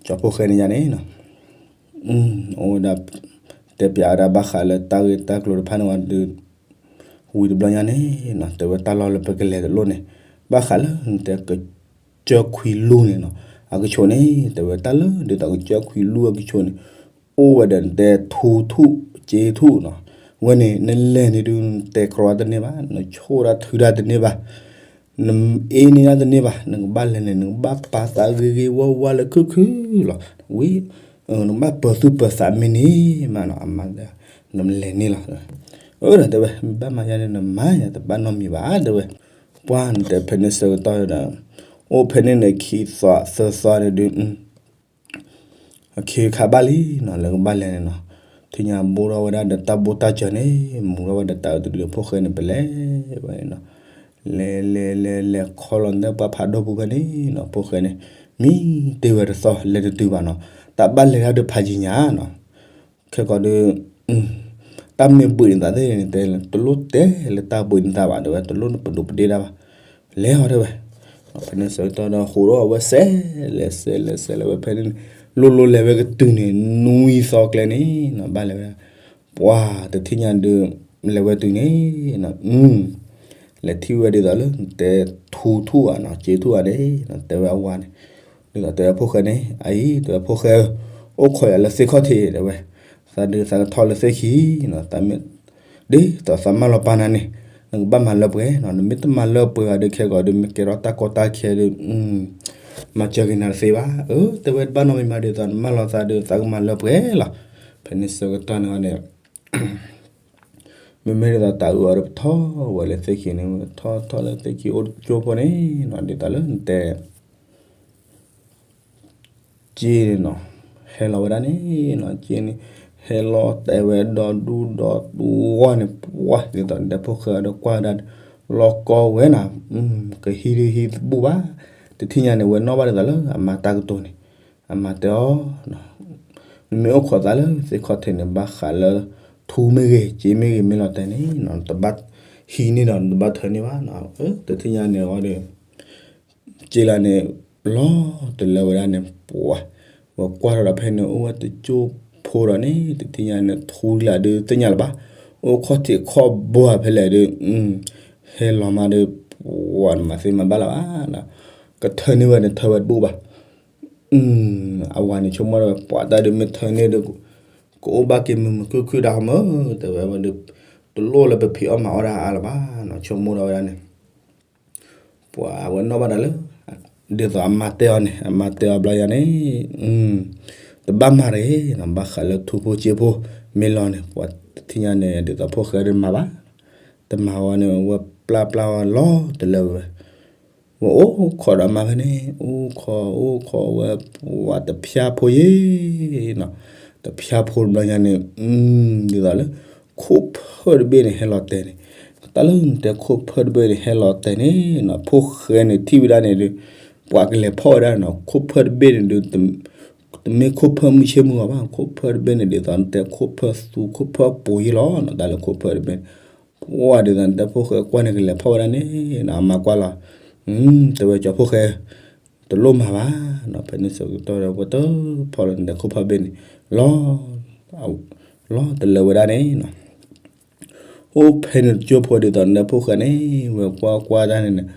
ကၠီဖိၣ်ဃဲန့ၣ်ယါန့ၣ်နီၤ, အိၣ်ဝဲဒၣ် တဲပျးဝဲဒၣ်ဘၣ်ဃးလၢတၢ်ဂ့ၢ်တၢ်ကျိၤတဖၣ်န့ၣ်ဝံၤဒီး ဝံၤတဘျီညါန့ၣ်နီၤ တဲဝဲတၢ်လီၢ်လၢပကလဲၤတလိၣ်န့ၣ် ဘၣ်ဃးလၢနတဲကစၢၢ်ခွံလူန့ၣ်နီၤ အကဆိးန့ၣ် တဲဝဲတၢ်လၢဒ်သိးကစၢၢ်ခွံလူအကဆိးန့ၣ် အိၣ်ဝဲဒီးနတဲထူထူၣ် စ့ထူၣ်နီၤ, ဝဲန့ၣ် နလဲၤန့ၣ်ဒုး နတဲကြီတန့ၢ်ဘၣ်, နဆိၣ်တၢ်ထုတၢ်တန့ၢ်ဘၣ် နအ့န့ၢ်တၢ်တန့ၢ်ဘၣ်, နကဘၣ်လဲၤန့ၣ် နကဘၣ်ပာ်သးဂ့ၤဂ့ၤဝါဝါလၢခုၣ်ခုၣ်လီၤ, ဝံၤ နကဘၣ်ပၢၤသူၣ်ပၢၤသးမ့ၢ်န့ၣ်မးနီၤ အမၤ နလဲၤန့ၣ်လီၤ, အၢ တဲဝဲ မ့ၢ်ဘၣ်မၤယါန့ၣ် နမၤယၤတဘၣ်နီတမံၤဘၣ် တဲဝဲ, ပှၤနတဲဖဲန့ၣ်ဆၢကတီၢ်ဒီး အိၣ်ဖဲန့ၣ်န့ၣ် ခံသီသၢသီန့ၣ်ဒုး အခ့ခါဘၣ်လံနီၤ လၢကဘၣ်လဲၤန့ၣ်နီၤ, ထံၣ်ညါဘိၣ်ထီၣ်ဝဲဒၣ်ဒီးတၢ်ဘိၣ်တၢ်စၢၤန့ၣ် မူၤထီၣ်ဝဲဒီးတၢ်အုးတဒုး ဖိၣ်ဃဲန့ၣ် ပလဲၤဝဲန့ၣ်နီၤ, လဲၤလဲၤလဲၤလဲၤခီလီၤန့ၣ် ပှၤဖးဒိၣ်ပူၤဖဲန့ၣ်နီၤ ဖိၣ်ဃဲန့ၣ် မံတ့ၢ်ဝဲတသီ လဲၤတတုၤဘၣ်နီၤ, တၢ်ဘၣ်လဲၤတၢ်ဒုးဖးယံၤညါနီၤ ခဲကီးဒုး တၢ်မ့ၢ်ဘှံးနသးသ့ၣ်န့ၣ် တဲ တလိၣ်တဲလၢတၢ်ဘှံးနသးဘၣ် တဲဝဲ တလိၣ်ပဒိးပဒ့တၢ်ဘၣ်, လဲၤဟီတဲဝဲ, ဖဲန့ၣ်ဆၢကတီၢ်ဒီး ဟူးထီၣ်ဝဲစဲး လဲၤစဲးလဲၤစဲးလဲၤဝဲဖဲန့ၣ် လိၣ်လိၣ်လဲၤဝဲကတုၤန့ၣ် နွံသီကျဲန့ၣ်နီၤ ဘၣ်လဲၤဝဲဒၣ်, ပှၤတထံၣ်ညါဒုး လဲၤဝဲတုၤန့ၣ် လဲၤထံၣ်ဝဲဒ်သိးလၢ တဲထူထူၣ်ဧါနီၤ စ့ထူၣ်ဧါန့ၣ် တဲဝဲအဝၤန့ၣ်, ဒ်သိးတဲဝဲဖိၣ်ဃဲန့ၣ် အအံၤ တဲဝဲဖိၣ်ဃဲ အိၣ်ခိးယၤလၢသ့ၣ်ခီၣ်ထံး တဲဝဲ, သးဒုးသးကထီၣ်လၢသ့ၣ်ခံနီၤ သးမ့ၢ် ဒ်သိးသးမၢလီၤပာ်နၤန့ၣ် နကဘၣ်မၤလၢပှဲၤနီၤ နမ့ၢ်တမၤလၢပှဲၤဘၣ်ဒီး ခဲကီးဒုး မ့ၢ်ကဲထီၣ်တၢ်ကီတၢ်ခဲဒုး မၤစၢၤက့ၤနၤတသ့ဘၣ်, အၢ တဲဝဲတဘၣ်နီတမံၤဘၣ် ဒ်သိးနမၢလီၤသးဒုး သးကမၤလၢပှဲၤလီၤ, ဖဲန့ၣ်ဆၢကတီၢ်န့ၣ်န့ၣ် မ့မ့ၢ်ဒ်သိးတၢ်အုးအီၤဒီး ပထီၣ်ဝဲလၢသ့ၣ်ခံန့ၣ် ထီၣ်ထီၣ်လၢသ့ၣ်ခံအိၣ်ကၠိဖိန့ၣ်နီၤ ဒ်သိးလၢနတဲ က့န့ၣ်နီၤ ဟဲလီၤဝဲဒၣ်န့ၣ်နီၤ က့န့ၣ် ဟဲလီၤတဲာ်ဝဲဒီဒူၣ်ဒီတူၢ်ဂီၢ်န့ၣ် ပှၤဒ်သိးနတဲဖိၣ်ဃဲဒီးကွၢ်ဝဲဒၣ် လီၤကီဝဲနီၤ ကဟံးဒုးဟံးတဘူၣ်ဘၣ်, တထံၣ်ညါန့ၣ် ဝဲနီၣ်ဘၣ်ဒ်သိးလၢအမါတၢ်ကတိၤန့ၣ် အမါတဲအီၤ နမ့ၢ်အိၣ်ခိးသးလၢသ့ၣ်ခီၣ်ထံးန့ၣ် ဘၣ်ဃးလၢ ထူမ့ၢ်ဂ့ၤ စ့မ့ၢ်ဂ့ၤ မ့ၢ်လီၤတဲာ်န့ၣ် နတဘၣ်ဟံးန့ၢ်ဒီး နတဘၣ်ထၢန့ၢ်ဘၣ်နီၤ, တထံၣ်ညါန့ၣ်အီၤဒီး က့လၢန့ၣ် လီၤတလၢဝဲဒၣ်န့ၣ် ပှၤ ဝဲကွၢ်ထီၣ်ဒီးဖဲန့ၣ် အိၣ်ဝဲတကၠိဖိဒီးန့ၣ် တထံၣ်ညါန့ၣ် ထူလၢဒုးသ့ၣ်ညါလၢၤဘၣ်, အိၣ်ခီၣ်ထံးခီၣ်ဘိဖဲလဲၣ်ဒုး ဟဲလီၤမးဒီး ပှၤနမၤသ့မၤဘၣ်လၢၤဘၣ်, ကထၢန့ၢ်ဝဲန့ၣ် ထၢဝဲတဘူၣ်ဘၣ် အဝၤန့ၣ်ဆိကမိၣ်ဒီး ပှၤတၢ်ဒုးမ့ၢ်ထၢန့ၢ်ဒီး ကအိၣ်ဘၣ်က့ၤမုာ်မုာ်ခုၣ်ခုၣ်ဒၣ်မး တဲဝဲဝဲဒုး တလိၣ်လၢပဖံးအီၣ်မၤအီၣ်ဒၣ်အါလၢၤဘၣ်နီၤ ဆိကမိၣ်ဒီးဝဲဒၣ်န့ၣ် ပှၤအဝဲနီၣ်ဘၣ်တၢ်လၢ ဒ်သိးအမါတဲအီၤန့ၣ် အမါတဲအီၤဘျီယၤန့ၣ် တဘၣ်မၤတဂ့ၤနီၤ ဘၣ်ဃးလၢထူဖိစ့ဖိ မ့ၢ်လီၤန့ၣ် ပှၤတထံၣ်ညါန့ၣ် ဒ်သိးဖိၣ်ဃဲဒုးမၤဘၣ် တမၤဝဲန့ၣ် ဝဲပျၢ်ပျၢ်ဝဲလီၤတလၢဝဲ ဝဲအိၣ်ခိးဒီးမါဖဲန့ၣ် အိၣ်ခိးအိၣ်ခိးဝဲ ပှၤတဖၠါဖိယ့ၣ်နီၤ တဖၠါဖိတဘျီညါန့ၣ် ဒ်သိးလၢ ခိၣ်ဖၢၣ်တဘ့ၣ်န့ၣ် ဟဲလီၤတဲာ်န့ၣ် တၢ်လၢနတဲခိၣ်ဖၢၣ်တဘ့ၣ်န့ၣ် ဟဲလီၤတဲာ်န့ၣ်နီၤ ဖိၣ်ဃဲန့ၣ် ထံၣ်ဝဲဒၣ်န့ၣ်ဒီး ပှၤကလဲၤဖီၣ်ဝဲဒၣ်နီၤ ခိၣ်ဖၢၣ်တဘ့ၣ်န့ၣ်ဒီး တမ့ၢ်ခိၣ်ဖၢၣ်မုၢ်ဆ့ၣ်မုၢ်ဂီၤဘၣ် ခိၣ်ဖၢၣ်တဘ့ၣ်န့ၣ် ဒ်သိးနတဲခိၣ်ဖၢၣ်သူခိၣ်ဖၢၣ်ပူၤယ့ၣ်လီၤနီၤ တၢ်လၢခိၣ်ဖၢၣ်တဘ့ၣ် ပှၤဒ်သိးနတဲဖိၣ်ဃဲကွၢ်န့ၣ် ကလဲၤဖီၣ်ဝဲဒၣ်န့ၣ်နီၤ အမါကွၢ်လီၤ တဲဝဲကၠီဖိၣ်ဃဲ တလိၣ်မၤဘၣ်နီၤ, ဖဲန့ၣ်ဆၢကတီၢ်ဒီး ဝဲတဖီၣ်လၢနတဲခိၣ်ဖးဘ့ၣ်န့ၣ် လီၤ, လီၤတလၢဝဲဒၣ်န့ၣ်နီၤ. အိၣ်ဖဲန့ၣ်တကၠိဖိဒ်သိးနတဲဖိၣ်ဃဲန့ၣ် ဝဲကွၢ်ကွၢ်တၢ်န့ၣ်န့ၣ်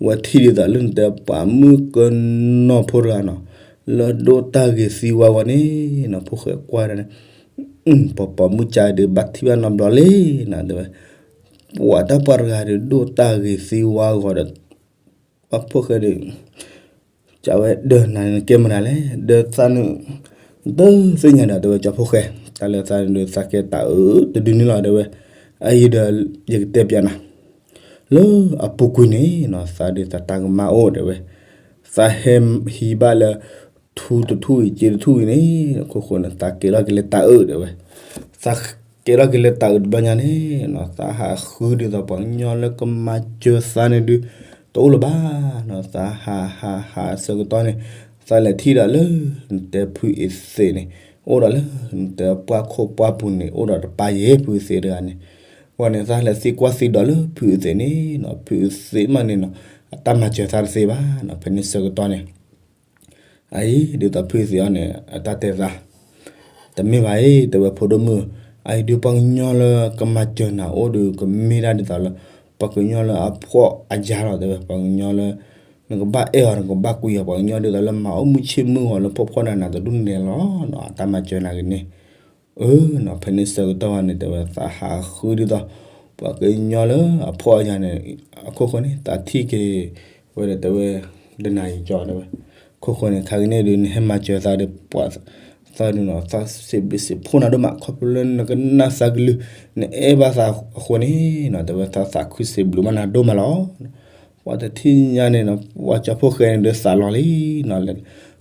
ဝဲထံၣ်ဒ်သိးလၢနတဲပှၤမုၣ်ကနီၤဖိတဂၤနီၤ, လၢဒိၣ်တၢ်ဂ့ၤသံဝါဂီၤန့ၣ်နီၤ, ဖိၣ်ဃဲကွၢ်ဒၣ်န့ၣ် ပှၤပိာ်မုၣ်ကါဒုးဘၣ်ထံၣ်ဘၣ်နီတဘျီလံနီၤ, တဲဝဲ ပှၤတၢ်ပှၤတဂၤဒုးဒိၣ်တၢ်ဂ့ၤသံဝါဂီၤဒီး ပှၤဖိၣ်ဃဲဒုး ကးဝဲဒီးနၤန့ၣ်ကဲမနုၤလဲၣ်, ဒီးသးန့ၣ် တသ့ၣ်ညါဒီး တဲဝဲကၠီဖိၣ်ဃဲ, တၢ်လၢသးန့ၣ်ဒုး သးကဲတၢ်အၢတဒုန့ၣ်လီၤ တဲဝဲ, အအံၤဒီး ယကတဲပျးနၤ လၢအပူၤကွံာ်န့ၣ်နီၤ သးဒုးသးတၢ်ကမၣ်အိၣ် တဲဝဲ, သးဟဲဟံးဘၣ်လၢ ထူတထူၣ်အံၤ စ့တထူၣ်အံၤန့ၣ် အခိၣ်ဃိန့ၣ် သးကဲထီၣ်က့ၤလၢတၢ်အၢ တဲဝဲ, သးကဲထီၣ်က့ၤလၢတၢ်အၢတဘျီညါန့ၣ်နီၤ သးဟးဃုဒ်သိးပှၤကညီလၢကမၤစၢၤသးန့ၣ်ဒုး တအိၣ်လၢၤဘၣ်နီၤ, သးဟးဟးဟးအဆၢကတီၢ်န့ၣ် သးလဲၤထံၣ်ဒီးလၢ နတဲဖုအ့သ့းန့ၣ် အိၣ်ဒီးလၢ နတဲပှၢ်ခိၣ်ပှၢ်ပူၤန့ၣ် အိၣ်ဒီးတပၢ်ယဲၢ် ဖုအ့သ့းတဂၤန့ၣ်, ဝဲန့ၣ် သးလဲၤသံကွၢ်သံဒိးလၢဖုအ့သ့းန့ၣ်နီၤ, ဖုအ့သ့းမးန့ၣ်နီၤ အတၢ်မၤစၢၤသးတသ့ဘၣ်နီၤ, ဖဲန့ၣ်ဆၢကတီၢ်န့ၣ် အအံၤ ဒ်သိးဖုအ့သ့းအီၤန့ၣ် အတၢ်တဲသး တမ့ၢ်ဘၣ်အံၤ တဲဝဲဖိဒိၣ်မုၣ်, အအံၤဒုးပှၤကညီလၢကမၤစၢၤနၤအိၣ်ဒီး ကမ့ၢ်ဒၣ်ဒ်သိးလၢ ပှၤကညီလၢအဖှီၣ်အယာ်လီၤ တဲဝဲ, ပှၤကညီလၢ နကဘၣ်အဲၣ်အီၤ နကဘၣ်ကွံအီၤ ပှၤကညီဒ်သိးလၢမၤအိၣ်မုၢ်ဆ့ၣ်မုၢ်ဂီၤလၢဖှီၣ်ဖှီၣ်နးနးတဒူၣ်န့ၣ်လီၤနီၤ, အတၢ်မၤစၢၤနၤဂ့ၤန့ၣ် အၢနီၤ, ဖဲန့ၣ်ဆၢကတီၢ်ဝဲန့ၣ် တဲဝဲ သးဟးဃုဒ်သိး ပှၤကညီလၢအဖှီၣ်အယာ်န့ၣ် အခိၣ်ဃိန့ၣ် သးထံၣ်က့ၤဝဲဒီး တဲဝဲ တနၤအံၤကီး တဲဝဲ, ခိၣ်ဃိန့ၣ် ခါကန့ၣ်ဒုး နဟဲမၤစၢၤသးဒီး ပှၤသးဒုးနီၤ သးစံးဘျုးစံးဖှိၣ်နၤဒိၣ်မး ခီဖျိလၢနကနၣ်သးကလုၢ် နအဲၣ်ဘၣ်သးအဃိန့ၣ်နီၤ, တဲဝဲ သးသးခုစံးဘျုးဘၣ်နၤဒိၣ်မးလီၤ. ပှၤတထံၣ်ညါန့ၣ်နီၤ ပှၤကၠီဖိၣ်ဃဲန့ၣ်ဒုးသးလီၤလံနီၤ, လဲၤ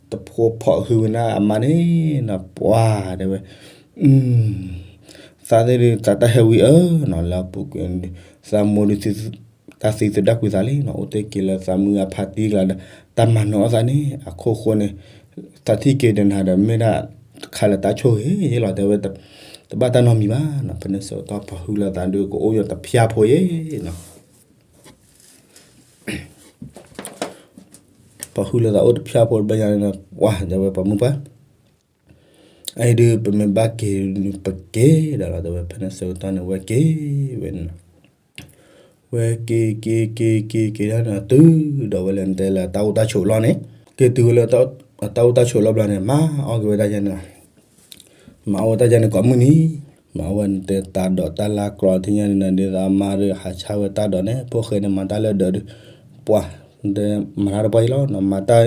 တဖိဖီၣ်ဟုဝဲန့ၣ်အမါန့ၣ်နီၤ, ပှၤတဲဝဲ သးသ့ၣ်ဒုး သးတၢ်ဟဲဝံၤအၢနီၤ, လၢအပူၤကွံာ် သးမိၢ်ဒုး တၢ်သံသဒၣ်ကွံာ်သးလံနီၤ, အိၣ်တ့ၢ်က့ၤလၢသးမုၢ်အဖါတံၢ်ကျါဒီး တၢ်မၤနၢၤအီၣ်သးန့ၣ် အခိၣ်ဃိန့ၣ် သးထံၣ်က့ၤဒီးနၤဒီး မ့ၢ်ဒၣ်တခါလၢတၢ်ဆိၣ်ဂ့ၤယဲလီၤ တဲဝဲ, တဘၣ်တၢ်နီတမံၤဘၣ်နီၤ, ဖဲန့ၣ်ဆၢကတီၢ်ပှၤဟုလၢသးဒုး ကအိၣ်ယီၤတဖျါဖိယဲနီၤ ပှၤဟုလၢသးအိၣ်တဖျါဖိတဘျီညါန့ၣ် ပှၤတဲဝဲပှၤမုၢ်ပှၢ် အအံၤဒုး ပမ့ၢ်ဘၣ်က့ၤ ပက့ၤဒီးလီၤ တဲဝဲ, ဖဲန့ၣ်ဆၢကတီၢ်န့ၣ် ဝဲက့ၤဝဲန့ၣ်လီၤ. ဝဲက့ၤက့ၤက့ၤက့ၤက့ၤဒၣ်န့ၣ် တုၤဒီးဝဲလၢနတဲလၢတၢ်အိၣ်တၢ်ဆိးလီၢ်န့ၣ်, က့ၤတုၤဝဲလၢ အတၢ်အိၣ်တၢ်ဆိးလီၢ်ဘျီန့ၣ် မၤအီၣ်က့ၤဝဲတၢ်ယါန့ၣ်လီၤ. မၤအီၣ်ဝဲတၢ်ယါန့ၣ်ကိးမုၢ်နံၤ, မၤအီၣ်ဝဲနတဲတၢ်ဒိးတၢ်လၢကျီထံၣ်ညါန့ၣ် ဒ်သိးအမါဒီးဟးဆါဝဲတၢ်ဒိးန့ၣ် ဖိၣ်ဃဲန့ၣ် မၤတၢ်လၢဒၢးဒုး ပှၤ နတဲမၤတၢ်တပှၢ်ယဲလီၤနီၤ, မၤတၢ်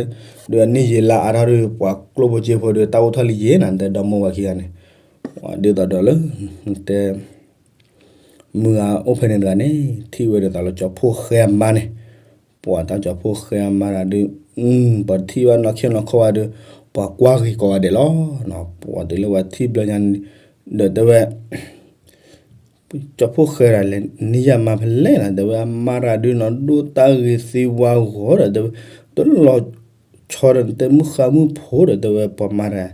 ဒုးအနံၣ်ယံာ်လါအါထီၣ်ဒုး ပှၤကျိၣ်ဖိစ့ဖိဒုး တၢ်အိၣ်ထီၣ်လံယဲနီၤ, နတဲဒီမိၢ်ဝၤခံဂၤန့ၣ် ဒ်သိးဒီးလၢ နတဲ မုၢ်ဂၤအိၣ်ဖဲန့ၣ်တဂၤန့ၣ် ထံၣ်ဝဲဒ်သိးလၢကၠီဖိၣ်ဃဲအမါန့ၣ်, ပှၤတၢ်ကၠီဖိၣ်ဃဲအမါတဂၤဒုး ပှၤတထံၣ်ဘၣ်နီၢ်ခ့နီၢ်ခီဘၣ်ဒီး ပှၤကွၢ်ဂ့ၤကိးဂၤဒဲးလီၤ. ပှၤတုၤလၢပှၤထံၣ်ဘျီညါန့ၣ် ဒီးတဲဝဲ ကၠီဖိၣ်ဃဲတဂၤလဲၤနံၣ်ယါမါဖဲလဲၣ်နီၤ, တဲဝဲအမါတဂၤဒုးနီၤ ဒိၣ်တၢ်ဂ့ၤသံဝါဂီၤဒီး တဲဝဲ တလီၤဆီဒီးနတဲမုၢ်ဃါမုၢ်ဖိဒီး တဲဝဲပှၤမါတဂၤ,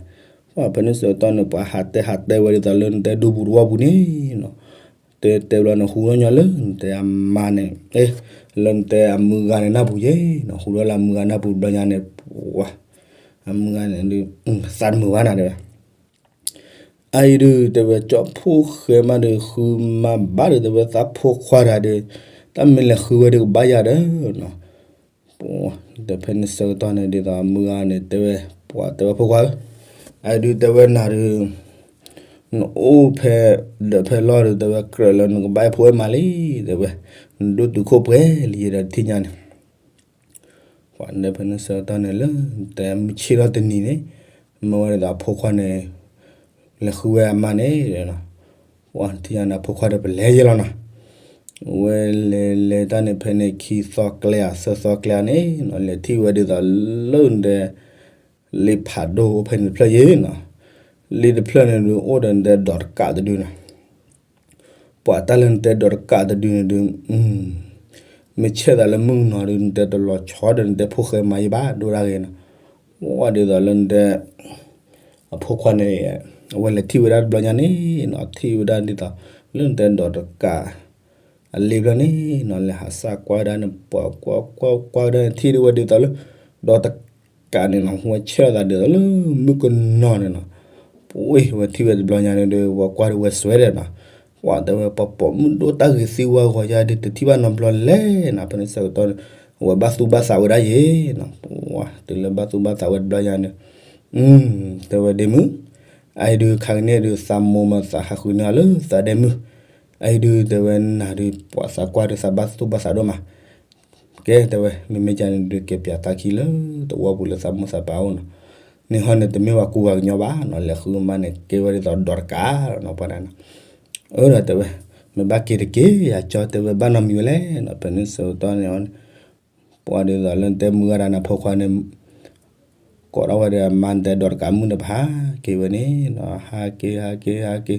ပှၤဖဲန့ၣ်ဆၢကတီၢ်န့ၣ် ပှၤဟးတဲဟးတဲဝဲဒ်သိးလၢနတဲဒူပူၤတဝီပူၤန့ၣ်နီၤ, တဲတဲဘျီန့ၣ် ဟူထီၣ်ညီလၢနတဲအမါန့ၣ် လၢနတဲအမုၢ်ဂၤန့ၣ်နၢ်ပူၤယဲနီၤ, ဟူထီၣ်လၢအမုၢ်ဂၤနၢ်ပူၤဘျီညါန့ၣ် ပှၤ အမုၢ်ဂၤန့ၣ်ဒုး သးတမုာ်ဘၣ်နၤတဲဝဲ အအံၤဒုး တဲဝဲကၠီဖိၣ်ဃဲမးဒီး ဃုမၤဘၣ်ဒီး တဲဝဲသးဖိခွါတဂၤဒီး တၢ်မ့ၢ်လဲၤဃုဝဲဒီးကဘၣ်ယၤဒီးနီၤ, တဲဖဲန့ၣ်ဆၢကတီၢ်န့ၣ် ဒ်သိးအမုၢ်ဂၤန့ၣ် တဲဝဲ ပှၤတဲဝဲဖိခွါဧၢ, အအံၤဒုး တဲဝဲနၤဒီး နအိၣ်ဖဲ ဒီးဖဲလီၢ်ဒီး တဲဝဲကြၢးလၢနကဘၣ်အဲၣ်ဖိအဲၣ်မါလံ, တဲဝဲ နဒိၣ်တုာ်ခိၣ်ပှဲၤလံယဲဒီးတထံၣ်ညါန့ၣ် ပှၤတဲဖဲန့ၣ်ဆၢကတီၢ်န့ၣ်လၢ တဲမုၢ်ဆ့ၣ်ထီၣ်တနံၤန့ၣ် မ့ၢ်ဝဲဒ်သိးအဖိခွါန့ၣ် လဲၤဃုဝဲအမါန့ၣ်, ပှၤထံၣ်ညါန့ၣ် အဖိခွါဒီးပလဲၤယဲလီၤနီၤ, ဝဲလဲၤလဲၤတၢ်န့ၣ် ဖဲန့ၣ်ခံသီကျဲဧါ သၢသီကျဲဧါန့ၣ်နီၤ, လဲၤထံၣ်ဝဲဒ်သိးလၢနတဲ လ့ဖးဒိၣ်အိၣ်ဖဲန့ၣ်တဖျၢၣ်ယဲနီၤ, လ့တဖျၢၣ်န့ၣ်ဒုး အိၣ်ဒီးနတဲဒိးတကးတဒုနီၤ ပှၤတၢ်လၢနတဲဒိးတကးတဒုန့ၣ်ဒုး မ့ၢ်ဆဲးသးလၢမုၣ်ကနီၤဒုး နတဲတလီၤဆီဒီးနတဲဖိၣ်ဃဲမါယဲဘၣ်ဒိၣ်ဒၣ်ဂ့ၤနီၤ, ဝဲဒ်သိးလၢနတဲ အဖိခွါန့ၣ် အဝဲလဲၤထံၣ်ဝဲဒၣ်တဘျီညါန့ၣ်နီၤ ထံၣ်ဝဲဒၣ်ဒ်သိး လၢနတဲဒိးတကး အလံၤဖျၢၣ်န့ၣ်နီၤ လဲၤဟးစၢ်ကွၢ်ဝဲဒၣ်န့ၣ် ပှၤကွၢ်ကွၢ်ကွၢ်ဝဲဒၣ်န့ၣ် ထံၣ်ဒၣ်ဝဲဒ်သိးလၢ ဒီးတကးန့ၣ်နီၤ ဝဲဆဲးလီၤသးဒ်သိးလၢမုၣ်ကနီၤန့ၣ်နီၤ, ပှ့ၤဝဲထံၣ်ဝဲတဘျီညါန့ၣ်ဒီး ဝဲကွၢ်ဒၣ်ဝဲစွဲဒီးနီၤ, ပှၤတဲဝဲ ပှၤပိာ်မုၣ်ဒိၣ်တၢ်ဂ့ၤသံဝါဂီၤယါဒုး တထံၣ်ဘၣ်နီတဘျီလဲၣ်နီၤ, ဖဲန့ၣ်ဆၢကတီၢ်န့ၣ် အဝဲဘၣ်သူၣ်ဘၣ်သးဝဲဒၣ်ယဲနီၤ, ပှၤတုၤလၢဘၣ်သူၣ်ဘၣ်သးဝဲတဘျီညါန့ၣ် တဲဝဲဒ့မုၣ်, အအံၤဒုးခါကန့ၣ်ဒုး သးမိၢ်မၤသးဟးဃုန့ၢ်အီၤလၢသးဒ့မုၣ်, အအံၤဒုးတဲဝဲနၤဒုး ပှၤသးကွၢ်ဒုးသးဘၣ်သူၣ်ဘၣ်သးဒိၣ်မး, ကဲတဲဝဲ မ့မ့ၢ်ကန့ၣ်ဒုး က့ၤပၠးသးခံလၢသဝီပူၤလၢသးမိၢ်သးပၢ်အအိၣ်နီၤ, န့ၣ်ဟီန့ၣ် တမ့ၢ်ပှၤကူပှၤကညီဘၣ်နီၤ, လဲၤဃုမါန့ၣ် ကဲဝဲဒ်သိးဒီးတကးနီၤ ပှၤဒၣ်နီၤ, အၢဒီးတဲဝဲ မ့ၢ်ဘၣ်က့ၤတက့ၢ် ယၤကၠီတဲဝဲဘၣ်နီတမံၤဝဲလဲၣ်နီၤ, ဖဲန့ၣ်ဆၢကတီၢ်န့ၣ် ပှၤဒ်သိးလၢတဲမုၢ်ဂၤဒၣ်န့ၣ် ဖိခွါန့ၣ် ကိးထီၣ်ဝဲဒီးအမါတဲဒီးတကးမုၣ်ဒီး ပဟးက့ၤဝဲန့ၣ်နီၤ, ဟးက့ၤ ဟးက့ၤ ဟးက့ၤ,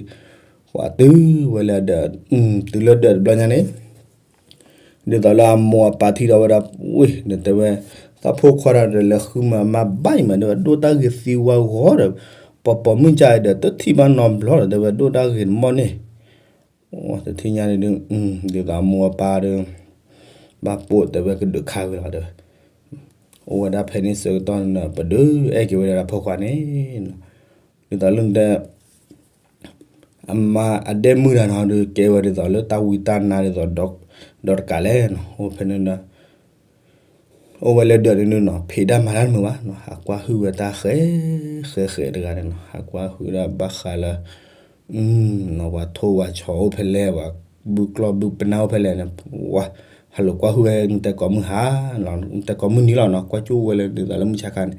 ပှၤတုၤဝဲလၢဒီး တုၤလၢဒီးတဘျီညါန့ၣ် ဒ်သိးလၢအမိၢ်အပၢ်ထံၣ်ထီၣ်ဝဲဒၣ် ဝ့ၢ် ဒီးတဲဝဲ သးဖိခွါဒီးလဲၤဃုမၤမါဘၣ်အံၤမး ဒီးဒိၣ်တၢ်ဂ့ၤသံဝါဂီၤဒီး ပှၤပိာ်မုၣ်ကါအံၤဒီး တထံၣ်ဘၣ်နီတဘျီဒီး တဲဝဲဒိၣ်တၢ်ဂ့ၤတမီၢ်န့ၣ် တထံၣ်ညါန့ၣ်ဒုး ဒ်သိးအမိၢ်အပၢ်ဒီး ဘၣ်ပိာ်တဲဝဲကဒုးခးဂ့ၤလီၤတဲဝဲ, အိၣ်ဝဲဒၣ်ဖဲန့ၣ်ဆၢကတီၢ်န့ၣ် ပဒုးအဲၣ်က့ၤဝဲဒၣ်ဖိခွါန့ၣ် ဒ်သိးလၢတဲ အမါအဒဲမုၣ်တဂၤနီၤဒုး ကဲဝဲဒ်သိးလၢတၢ်ဝံတၢ်နါဒ်သိး ဒီးတကးလဲၣ်နီၤ, အိၣ်ဖဲန့ၣ်ဒီး အိၣ်ဝဲလၢဒၢးန့ၣ်ဒုးနီၤ ဖံးတၢ်မၤတၢ်တမုာ်ဘၣ်နီၤ, ဟးကွၢ်ဟုၣ်ဝဲတၢ်ဃဲ ဃဲဃဲတဂၤန့ၣ်နီၤ, ဟးကွၢ်ဟုၣ်ဒၣ်ဘၣ်ဃးလၢ နီၤ ပှၤထိၣ်ပှၤဆီအိၣ်ဖဲလဲၣ် ပှၤဘုၣ်ကျီၢ်ဘုၣ်ပနၢ်အိၣ်ဖဲလဲၣ်န့ၣ် ဝဲ ဟးလိာ်ကွၢ်ဟုၣ်ဝဲ နတဲကိးမုၢ်ဟါ နတဲကိးမုၢ်နံၤလီၤနီၤ, ကွၢ်ကၠူၣ်ဝဲလၢဒ်သိးလၢမုၢ်ဆါခါန့ၣ်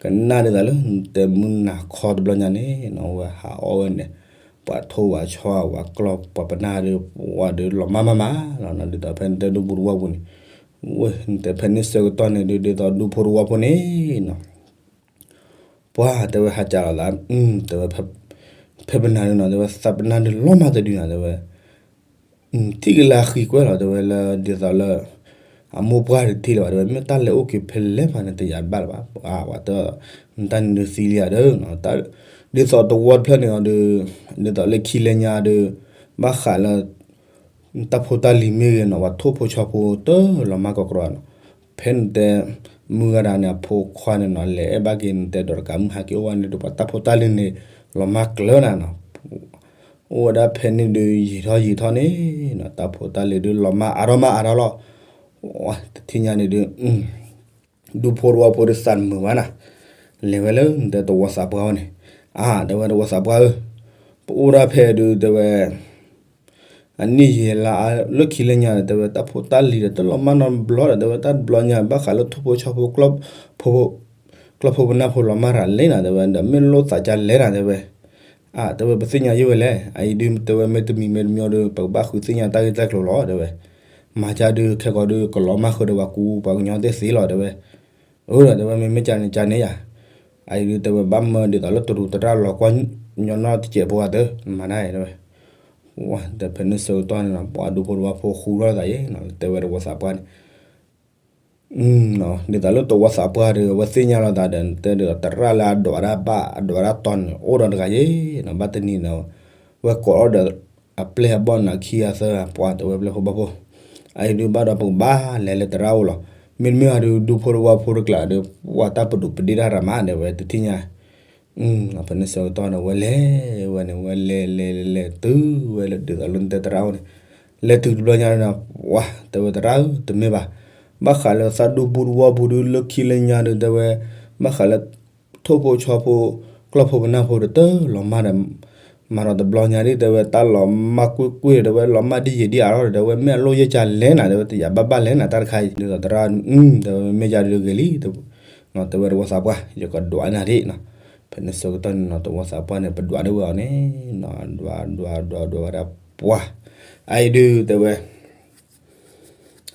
ကနၣ်ဒ်သိးလၢ နတဲမုၢ်နၤခီတဘျီညါန့ၣ်နီၤ ဝဲဟးအီၣ်ဝဲန့ၣ် ပှၤထိၣ်ပှၤဆီ ပှၤကျီၢ်ပှၤပနၢ်ဒီး ဝဲဒီးလီၤမၢ်မၢ်မးလီၤနီၤ, ဒ်သိးဖဲနတဲဒူဖိတဝီဖိန့ၣ် ဝဲ နတဲဖဲန့ၣ်ဆၢကတီၢ်န့ၣ်ဒုး ဒ်သိးဒူဖိတဝီဖိန့ၣ်နီၤ ပှၤတဲဝဲဟးကးလီၤသး တဲဝဲ ဖဲပနၢ်ဒုးနီၤ တဲဝဲ သးပနၢ်ဒုးလီၤမၢ်တဒုနီၤ တဲဝဲ ထံၣ်ကလၢအဃံကွဲလီၤ တဲဝဲလၢဒ်သိးလၢ အမိၢ်ပှၢ်တထံၣ်လၢၤဘၣ် တဲဝဲ မ့ၢ်တၢ်လဲၤအိၣ်က့ၤဖဲလဲၣ်မးန့ၣ် တယာ်ဘၣ်လၢၤဘၣ် ပှၤတဲ နတၢ်န့ၣ်ဒုးသံလံဧါဒီး ဒ်သိးတဝီတဖျၢၣ်န့ၣ်အီၤဒီး ဒ်သိးလၢခံလၢညါဒီး ဘၣ်ဃးလၢ တၢ်ဖိတၢ်လံၤမ့ၢ်ဂ့ၤနီၤ ပှၤထိၣ်ဖိဆီဖိတလီၤမၢ်ကီးကြီနီၤ, ဖဲနတဲ မုၢ်ဂၤဒၣ်န့ၣ် အဖိခွါန့ၣ်နီၤ လဲၤအဲၣ်ဘၣ်က့ၤနတဲဒီးတကးမုၢ်ဟါက့ၤအိၣ်ဝဲန့ၣ်ဒီး ပှၤတၢ်ဖိတၢ်လံၤန့ၣ် လီၤမၢ်ကျၢၤနၤနီၤ, အိၣ်ဝဲဒၣ်ဖဲန့ၣ်ဒုး ယံာ်ထီၣ်ယံာ်ထီၣ်န့ၣ်နီၤ တၢ်ဖိတၢ်လံၤဒုးလီၤမၢ်အါထီၣ်မးအါထီၣ်လီၤ, တထံၣ်ညါန့ၣ်ဒုး ဒူဖိတဝီဖိဒီးသးတမုာ်ဘၣ်နၤ, လဲၤဝဲလၢနတဲတဝီသးပှၢ်အအိၣ်န့ၣ်, အါ တဲဝဲတဝီသးပှၢ်ဧၢ, ပအိၣ်ဒၣ်ဖဲဒုးတဲဝဲ အနံၣ်ယံာ်လါလၢခံလၢညါဒီး တဲဝဲတၢ်ဖိတၢ်လံၤဒီးတလီၤမၢ်နီတဘျီဒီး တဲဝဲတၢ်တဘျီညါဘၣ်ဃးလၢထိၣ်ဖိဆီဖိ ကျီၢ်ဖိပနၢ်ဖိလီၤမၢ်ရၤလဲၣ်နၤ တဲဝဲ ဒီးမ့ၢ်လိၣ်သးကလဲၣ်နၤ တဲဝဲ အါ တဲဝဲပသ့ၣ်ညါယံၢ်ဝဲလဲၣ် အအံၤဒုးတဲဝဲမ့ၢ်တမံၤမ့ၢ်တမံၤဒီး ပကဘၣ်ဃုသ့ၣ်ညါတၢ်ဂ့ၢ်တၢ်ကျိၤလီၤ တဲဝဲ, မၤကၢ်ဒုးခဲကိာ်ဒုးကလီၤမၢ်ဃုာ်ဒီးပှၤကူပှၤကညီသ့ၣ်သ့လီၤ တဲဝဲ, အၢဒီးတဲဝဲမ့မ့ၢ်ကန့ၣ်ကန့ၣ်ယၤ, အအံၤဒုးတဲဝဲဘၣ်မၢဒ်သိးလၢတရူးတရၣ်လီၤကွၢ်ညီနီၢ်တစဲးဖိအသၢ မၤဒၣ်အံၤတဲဝဲ, တဲဖဲန့ၣ်ဆၢကတီၢ်န့ၣ်နီၤ ပှၤဒူဖိတဝီဖိဃူထီၣ်သးယဲနီၤ တဲဝဲတဝီသးပှၢ်န့ၣ် ဒ်သိးလၢတဝီသးပှၢ်ဒီး အဝဲသ့ၣ်ညါလီၤသးဒီး တဲဒီးတရၣ်လၢအဒွးဒၣ်ဘၣ် အဒွးဒၣ်တီၤန့ၣ် အိၣ်ဒီးတဂၤယဲနီၤ ဘၣ်တနံၤန့ၣ် ဝဲကိးထီၣ်ဒီး အပျဲၢ်အဘီၣ်န့ၣ် ခံဂၤသၢဂၤ ပှၤတဲဝဲပျဲၢ်ဖိဘီၣ်ဖိ, အအံၤဒုးဘၣ်ဒီးပကဘၣ်လဲၤလၢတရၣ်အိၣ်လီၤ. မ့တမ့ၢ်ဘၣ်ဒုး ဒူဖိတဝီဖိတကျါဒီး ပှၤတၢ်ပဒိၣ်ပဒ့တၢ်ရၤမး တဲဝဲတထံၣ်ညါ ဖဲန့ၣ်ဆၢကတီၢ်န့ၣ် ဝဲလဲၤဝဲန့ၣ် ဝဲလဲၤလဲၤလဲၤလဲၤတုၤဝဲလၢဒ်သိးလၢနတဲတရၣ်အိၣ်န့ၣ်, လဲၤတုၤတဘျီညါန့ၣ် ပှၤတဲဝဲတရၣ်ဧၢ တမ့ၢ်ဘၣ်, ဘၣ်ဃးလၢသးဒူဖိတဝီဖိဒုး လၢခံလၢညါဒုး တဲဝဲ ဘၣ်ဃးလၢ ထိၣ်ဖိဆီဖိ ကျီၢ်ဖိပနၢ်ဖိဒီးတလီၤမၢ်ဒီး မၤဒီးတဘျီညါဒ် တဲဝဲတၢ်လီၤမၢ်ကွ့ၢ်ကွ့ၢ် တဲဝဲလီၤမၢ်ဒ်ယံာ်ဒ်အါထီၣ်ဒီး တဲဝဲမ့ၢ်အလိၣ်ယဲၢ်ကလဲၣ်နၤ တဲဝဲတယာ်ဘၣ်ဘၣ်လဲၣ်နၤ တၢ်တခါအံၤ ဒ်သိးတရၣ် တဲဝဲမ့ၢ်ယၤဒုးဂ့ၤလံ တဲဝဲတဝီသးပှၢ် ယကဒွးနၤဒ်နီၤ, ဖဲန့ၣ်ဆၢကတီၢ်န့ၣ်နီၤ တဝီသးပှၢ်န့ၣ် ပဒွးဒၣ်ဝဲအီၤန့ၣ်နီၤ ဒွးဒွးဒွးဒွးဝဲဒၣ်ပှၤ, အအံၤဒုးတဲဝဲ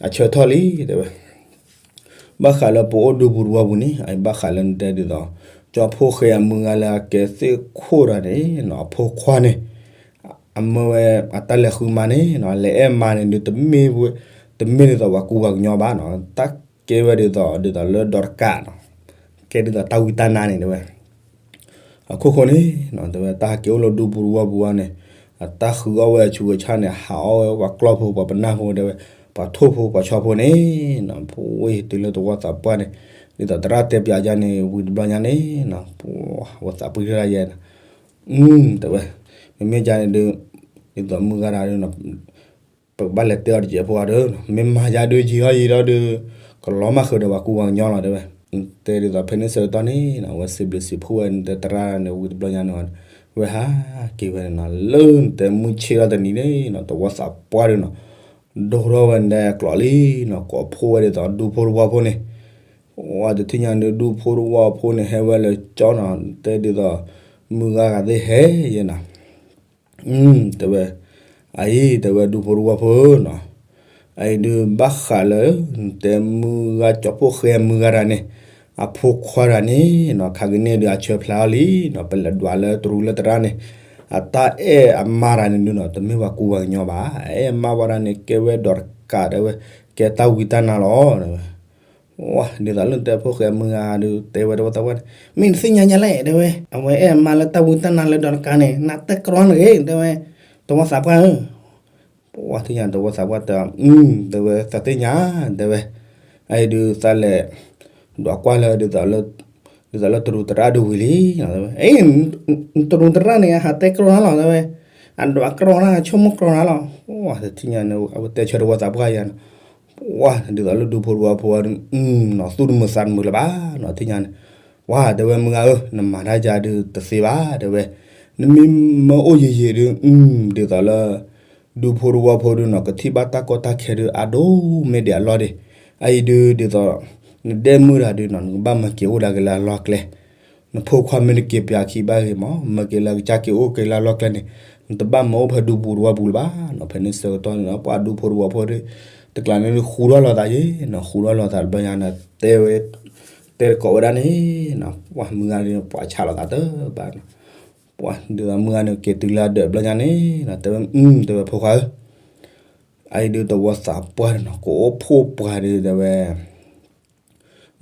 အဆၢထီၣ်လံ တဲဝဲ ဘၣ်ဃးလၢပအိၣ်ဒူပူၤတဝီပူၤန့ၣ် အအံၤဘၣ်ဃးလၢနတဲဒ်သိး ကၠီဖိဃဲအမုၢ်ဂၤလၢအကဲသ့ၣ်ခိၣ်တဂၤန့ၣ်နီၤ အဖိခွါန့ၣ် အမၢဝဲအတၢ်လဲၤဃုမါန့ၣ်နီၤ လဲၤအဲၣ်မါန့ၣ်ဒုး တမ့ၢ်ဒ်သိးပှၤကူပှၤကညီဘၣ်နီၤ တၢ်ကဲဝဲဒ်သိး ဒ်သိးလၢဒီးတကးနီၤ ကဲဒ်သိးတၢ်ဝံတၢ်နါန့ၣ်တဲဝဲ အခိၣ်ဃိန့ၣ်နီၤ တဲဝဲတၢ်ဟဲက့ၤအိၣ်လၢဒူပူၤတဝီပူၤအီၤန့ၣ် အတၢ်ဃုအီၣ်ဝဲအဆူးအဆါန့ၣ် ဟးအီၣ်ဝဲပှၤကျီၢ်ဖိ ပှၤပနၢ်ဖိ တဲဝဲ, ပှၤထိၣ်ဖိ ပှၤဆီဖိန့ၣ်နီၤ, ပဝဲတုၤလၢသဝီသးပှၢ်န့ၣ်, ဒ်သိးသရၣ်တဲပၠးယၤန့ၣ် ဝံၤတဘျီညါန့ၣ်နီၤ, ပဝဲသးပှၢ်ထီၣ်ဒၣ်ယဲနီၤ, တဲဝဲ, မ့မ့ၢ်ယၤန့ၣ်ဒုး, ဒ်သိးမုၢ်ဂၤတဂၤဒုးနီၤ ပကဘၣ်လဲၤတဲအီၤတစဲးဖိအီၤဒီး, မ့ၢ်မၤယၤဒုးယံာ်ထီၣ်ယံာ်ထီၣ်ဒီး, ကလီၤမၢ်ဃုာ်ဒီးပှၤကူပှၤကညီလီၤ တဲဝဲ, တဲဒ်သိးဖဲန့ၣ်ဆၢကတီၢ်န့ၣ်နီၤ, အဝဲစံးဘျုးစံးဖှိၣ်ဝဲ နတဲသရၣ်န့ၣ် ဝံၤတဘျီညါန့ၣ်, ဝဲဟးက့ၤဝဲန့ၣ်နီၤ, လၢနတဲမုၢ်ဆ့ၣ်ထီၣ်တနံၤန့ၣ်နီၤ, သဝီသးပှၢ်ဒုးနီၤ, ဒိၣ်ထီၣ်ဝဲဒၣ်အကျိၤလံနီၤ, ကိးဖှိၣ်ဝဲဒ်သိးဒူဖိတဝီဖိန့ၣ်, ဝဲတထံၣ်ညါဒုးဒူဖိတဝီဖိန့ၣ် ဟဲဝဲလၢကၠီနီၤ, တဲဒ်သိး, မုၢ်ဂၤဂၤသ့ၣ်ဟဲယဲနီၤ တဲဝဲ, အအံၤ တဲဝဲဒူဖိတဝီဖိနီၤ, အအံၤဒုးဘၣ်ဃးလၢ နတဲမုၢ်ဂၤကၠီဖှိၣ်ဃဲမုၢ်ဂၤတဂၤန့ၣ်, အဖိခွါတဂၤန့ၣ်နီၤ, ခါကန့ၣ်ဒုးအဆၢဖျါအီၤလံနီၤ, ပလဲၤဒွးလၢတရူးလၢသရၣ်န့ၣ်, အတၢ်အဲၣ်အမါတဂၤန့ၣ်ဒုးနီၤ, တမ့ၢ်ပှၤကူပှၤကညီဘၣ်, အအဲၣ်အမါဝဲဒၣ်န့ၣ် ကဲဝဲဒိးတကးတဲဝဲ, ကဲတၢ်ဝံတၢ်နါလီၤ တဲဝဲ ဝဲ ဒ်သိးလၢနတဲဖိၣ်ဃဲမုၢ်ဂၤဒုး တဲဝဲသဝီသးပှၢ်န့ၣ်, မ့ၢ်နသ့ၣ်ညါညါလဲၣ် တဲဝဲ, အဝဲအဲၣ်အမါလၢတၢ်ဝံတၢ်နါလၢဒိးတကးန့ၣ် နတဲကြီနဂ့ၤ တဲဝဲ, သဝီသးပှၢ်ဧၢ, ပှၤသ့ၣ်ညါသဝီသးပှၢ်တဲ, တဲဝဲ သးသ့ၣ်ညါ တဲဝဲ, အအံၤဒုးသးလဲၤ ဒွးကွၢ်လၢ ဒ်သိးလၢတရူးသရၣ်ဒုးဝံၤလံ, တရူးသရၣ်န့ၣ် အဟးတဲကြီနၤလီၤ တဲဝဲ, အဒွးကြီနၤ ဆိကမိၣ်ကြီနၤလီၤ, ပှၤတထံၣ်ညါန့ၣ် အဝဲတဲဆၢသဝီသးပှၢ်ယါန့ၣ် ပှၤဒ်သိးလၢဒူဖိတဝီဖိ နီၤ သူၣ်တမုာ်သးတမုာ်လၢၤဘၣ်နီၤ တထံၣ်ညါန့ၣ်, ပှၤတဲဝဲမုၢ်ဂၤဧၢ နမၤတၢ်ယါဒုးတသ့ဘၣ် တဲဝဲ, နမ့ၢ်မၢအိၣ်ယံာ်ယံာ်ဒုး ဒ်သိးလၢ ဒူဖိတဝီဖိဒုးနီၤ ကထံၣ်ဘၣ်တၢ်ကီတၢ်ခဲဒုး အဒိၣ်မ့ၢ်ဒံးအလီၢ်ဒံး, အအံၤဒုးဒ်သိး နဒဲမုၢ်တၢ်ဒုးနီၤ နကဘၣ်မၤက့ၤအိၣ်ဒၣ်က့ၤလၢအလီၢ်ကျဲ နဖိခွါမ့ၢ်တက့ၤပၠးခံဘၣ်ဂ့ၤမး မၤက့ၤလၢကစၢ်က့ၤအိၣ်က့ၤလၢအလီၢ်ကျဲန့ၣ်, နတဘၣ်မၤအိၣ်ဖဲဒူပူၤတဝီပူၤလၢၤဘၣ်နီၤ ဖဲန့ၣ်ဆၢကတီၢ်န့ၣ်နီၤ ပှၤဒူဖိတဝီဖိဒုး တကျါန့ၣ်ဒုးဃူထီၣ်လီၤသးယ့ၣ်နီၤ ဃူထီၣ်လီၤသးတဘျီညါန့ၣ် တဲဝဲ တဲတကိးဝဲဒၣ်န့ၣ်နီၤ ပှၤမုၢ်ဂၤဒုး ပှၤဆးလီၤသးတဘၣ်နီၤ, ပှၤဒ်သိးမုၢ်ဂၤန့ၣ် က့ၤတုၤလၢအဒၢးတဘျီညါန့ၣ်နီၤ တဲဝဲ တဲဝဲဖိခွါဧၢ အအံၤဒုးသဝီသးပှၢ်နီၤ ကအိၣ်ဖှိၣ်ပှၤဒုးတဲဝဲ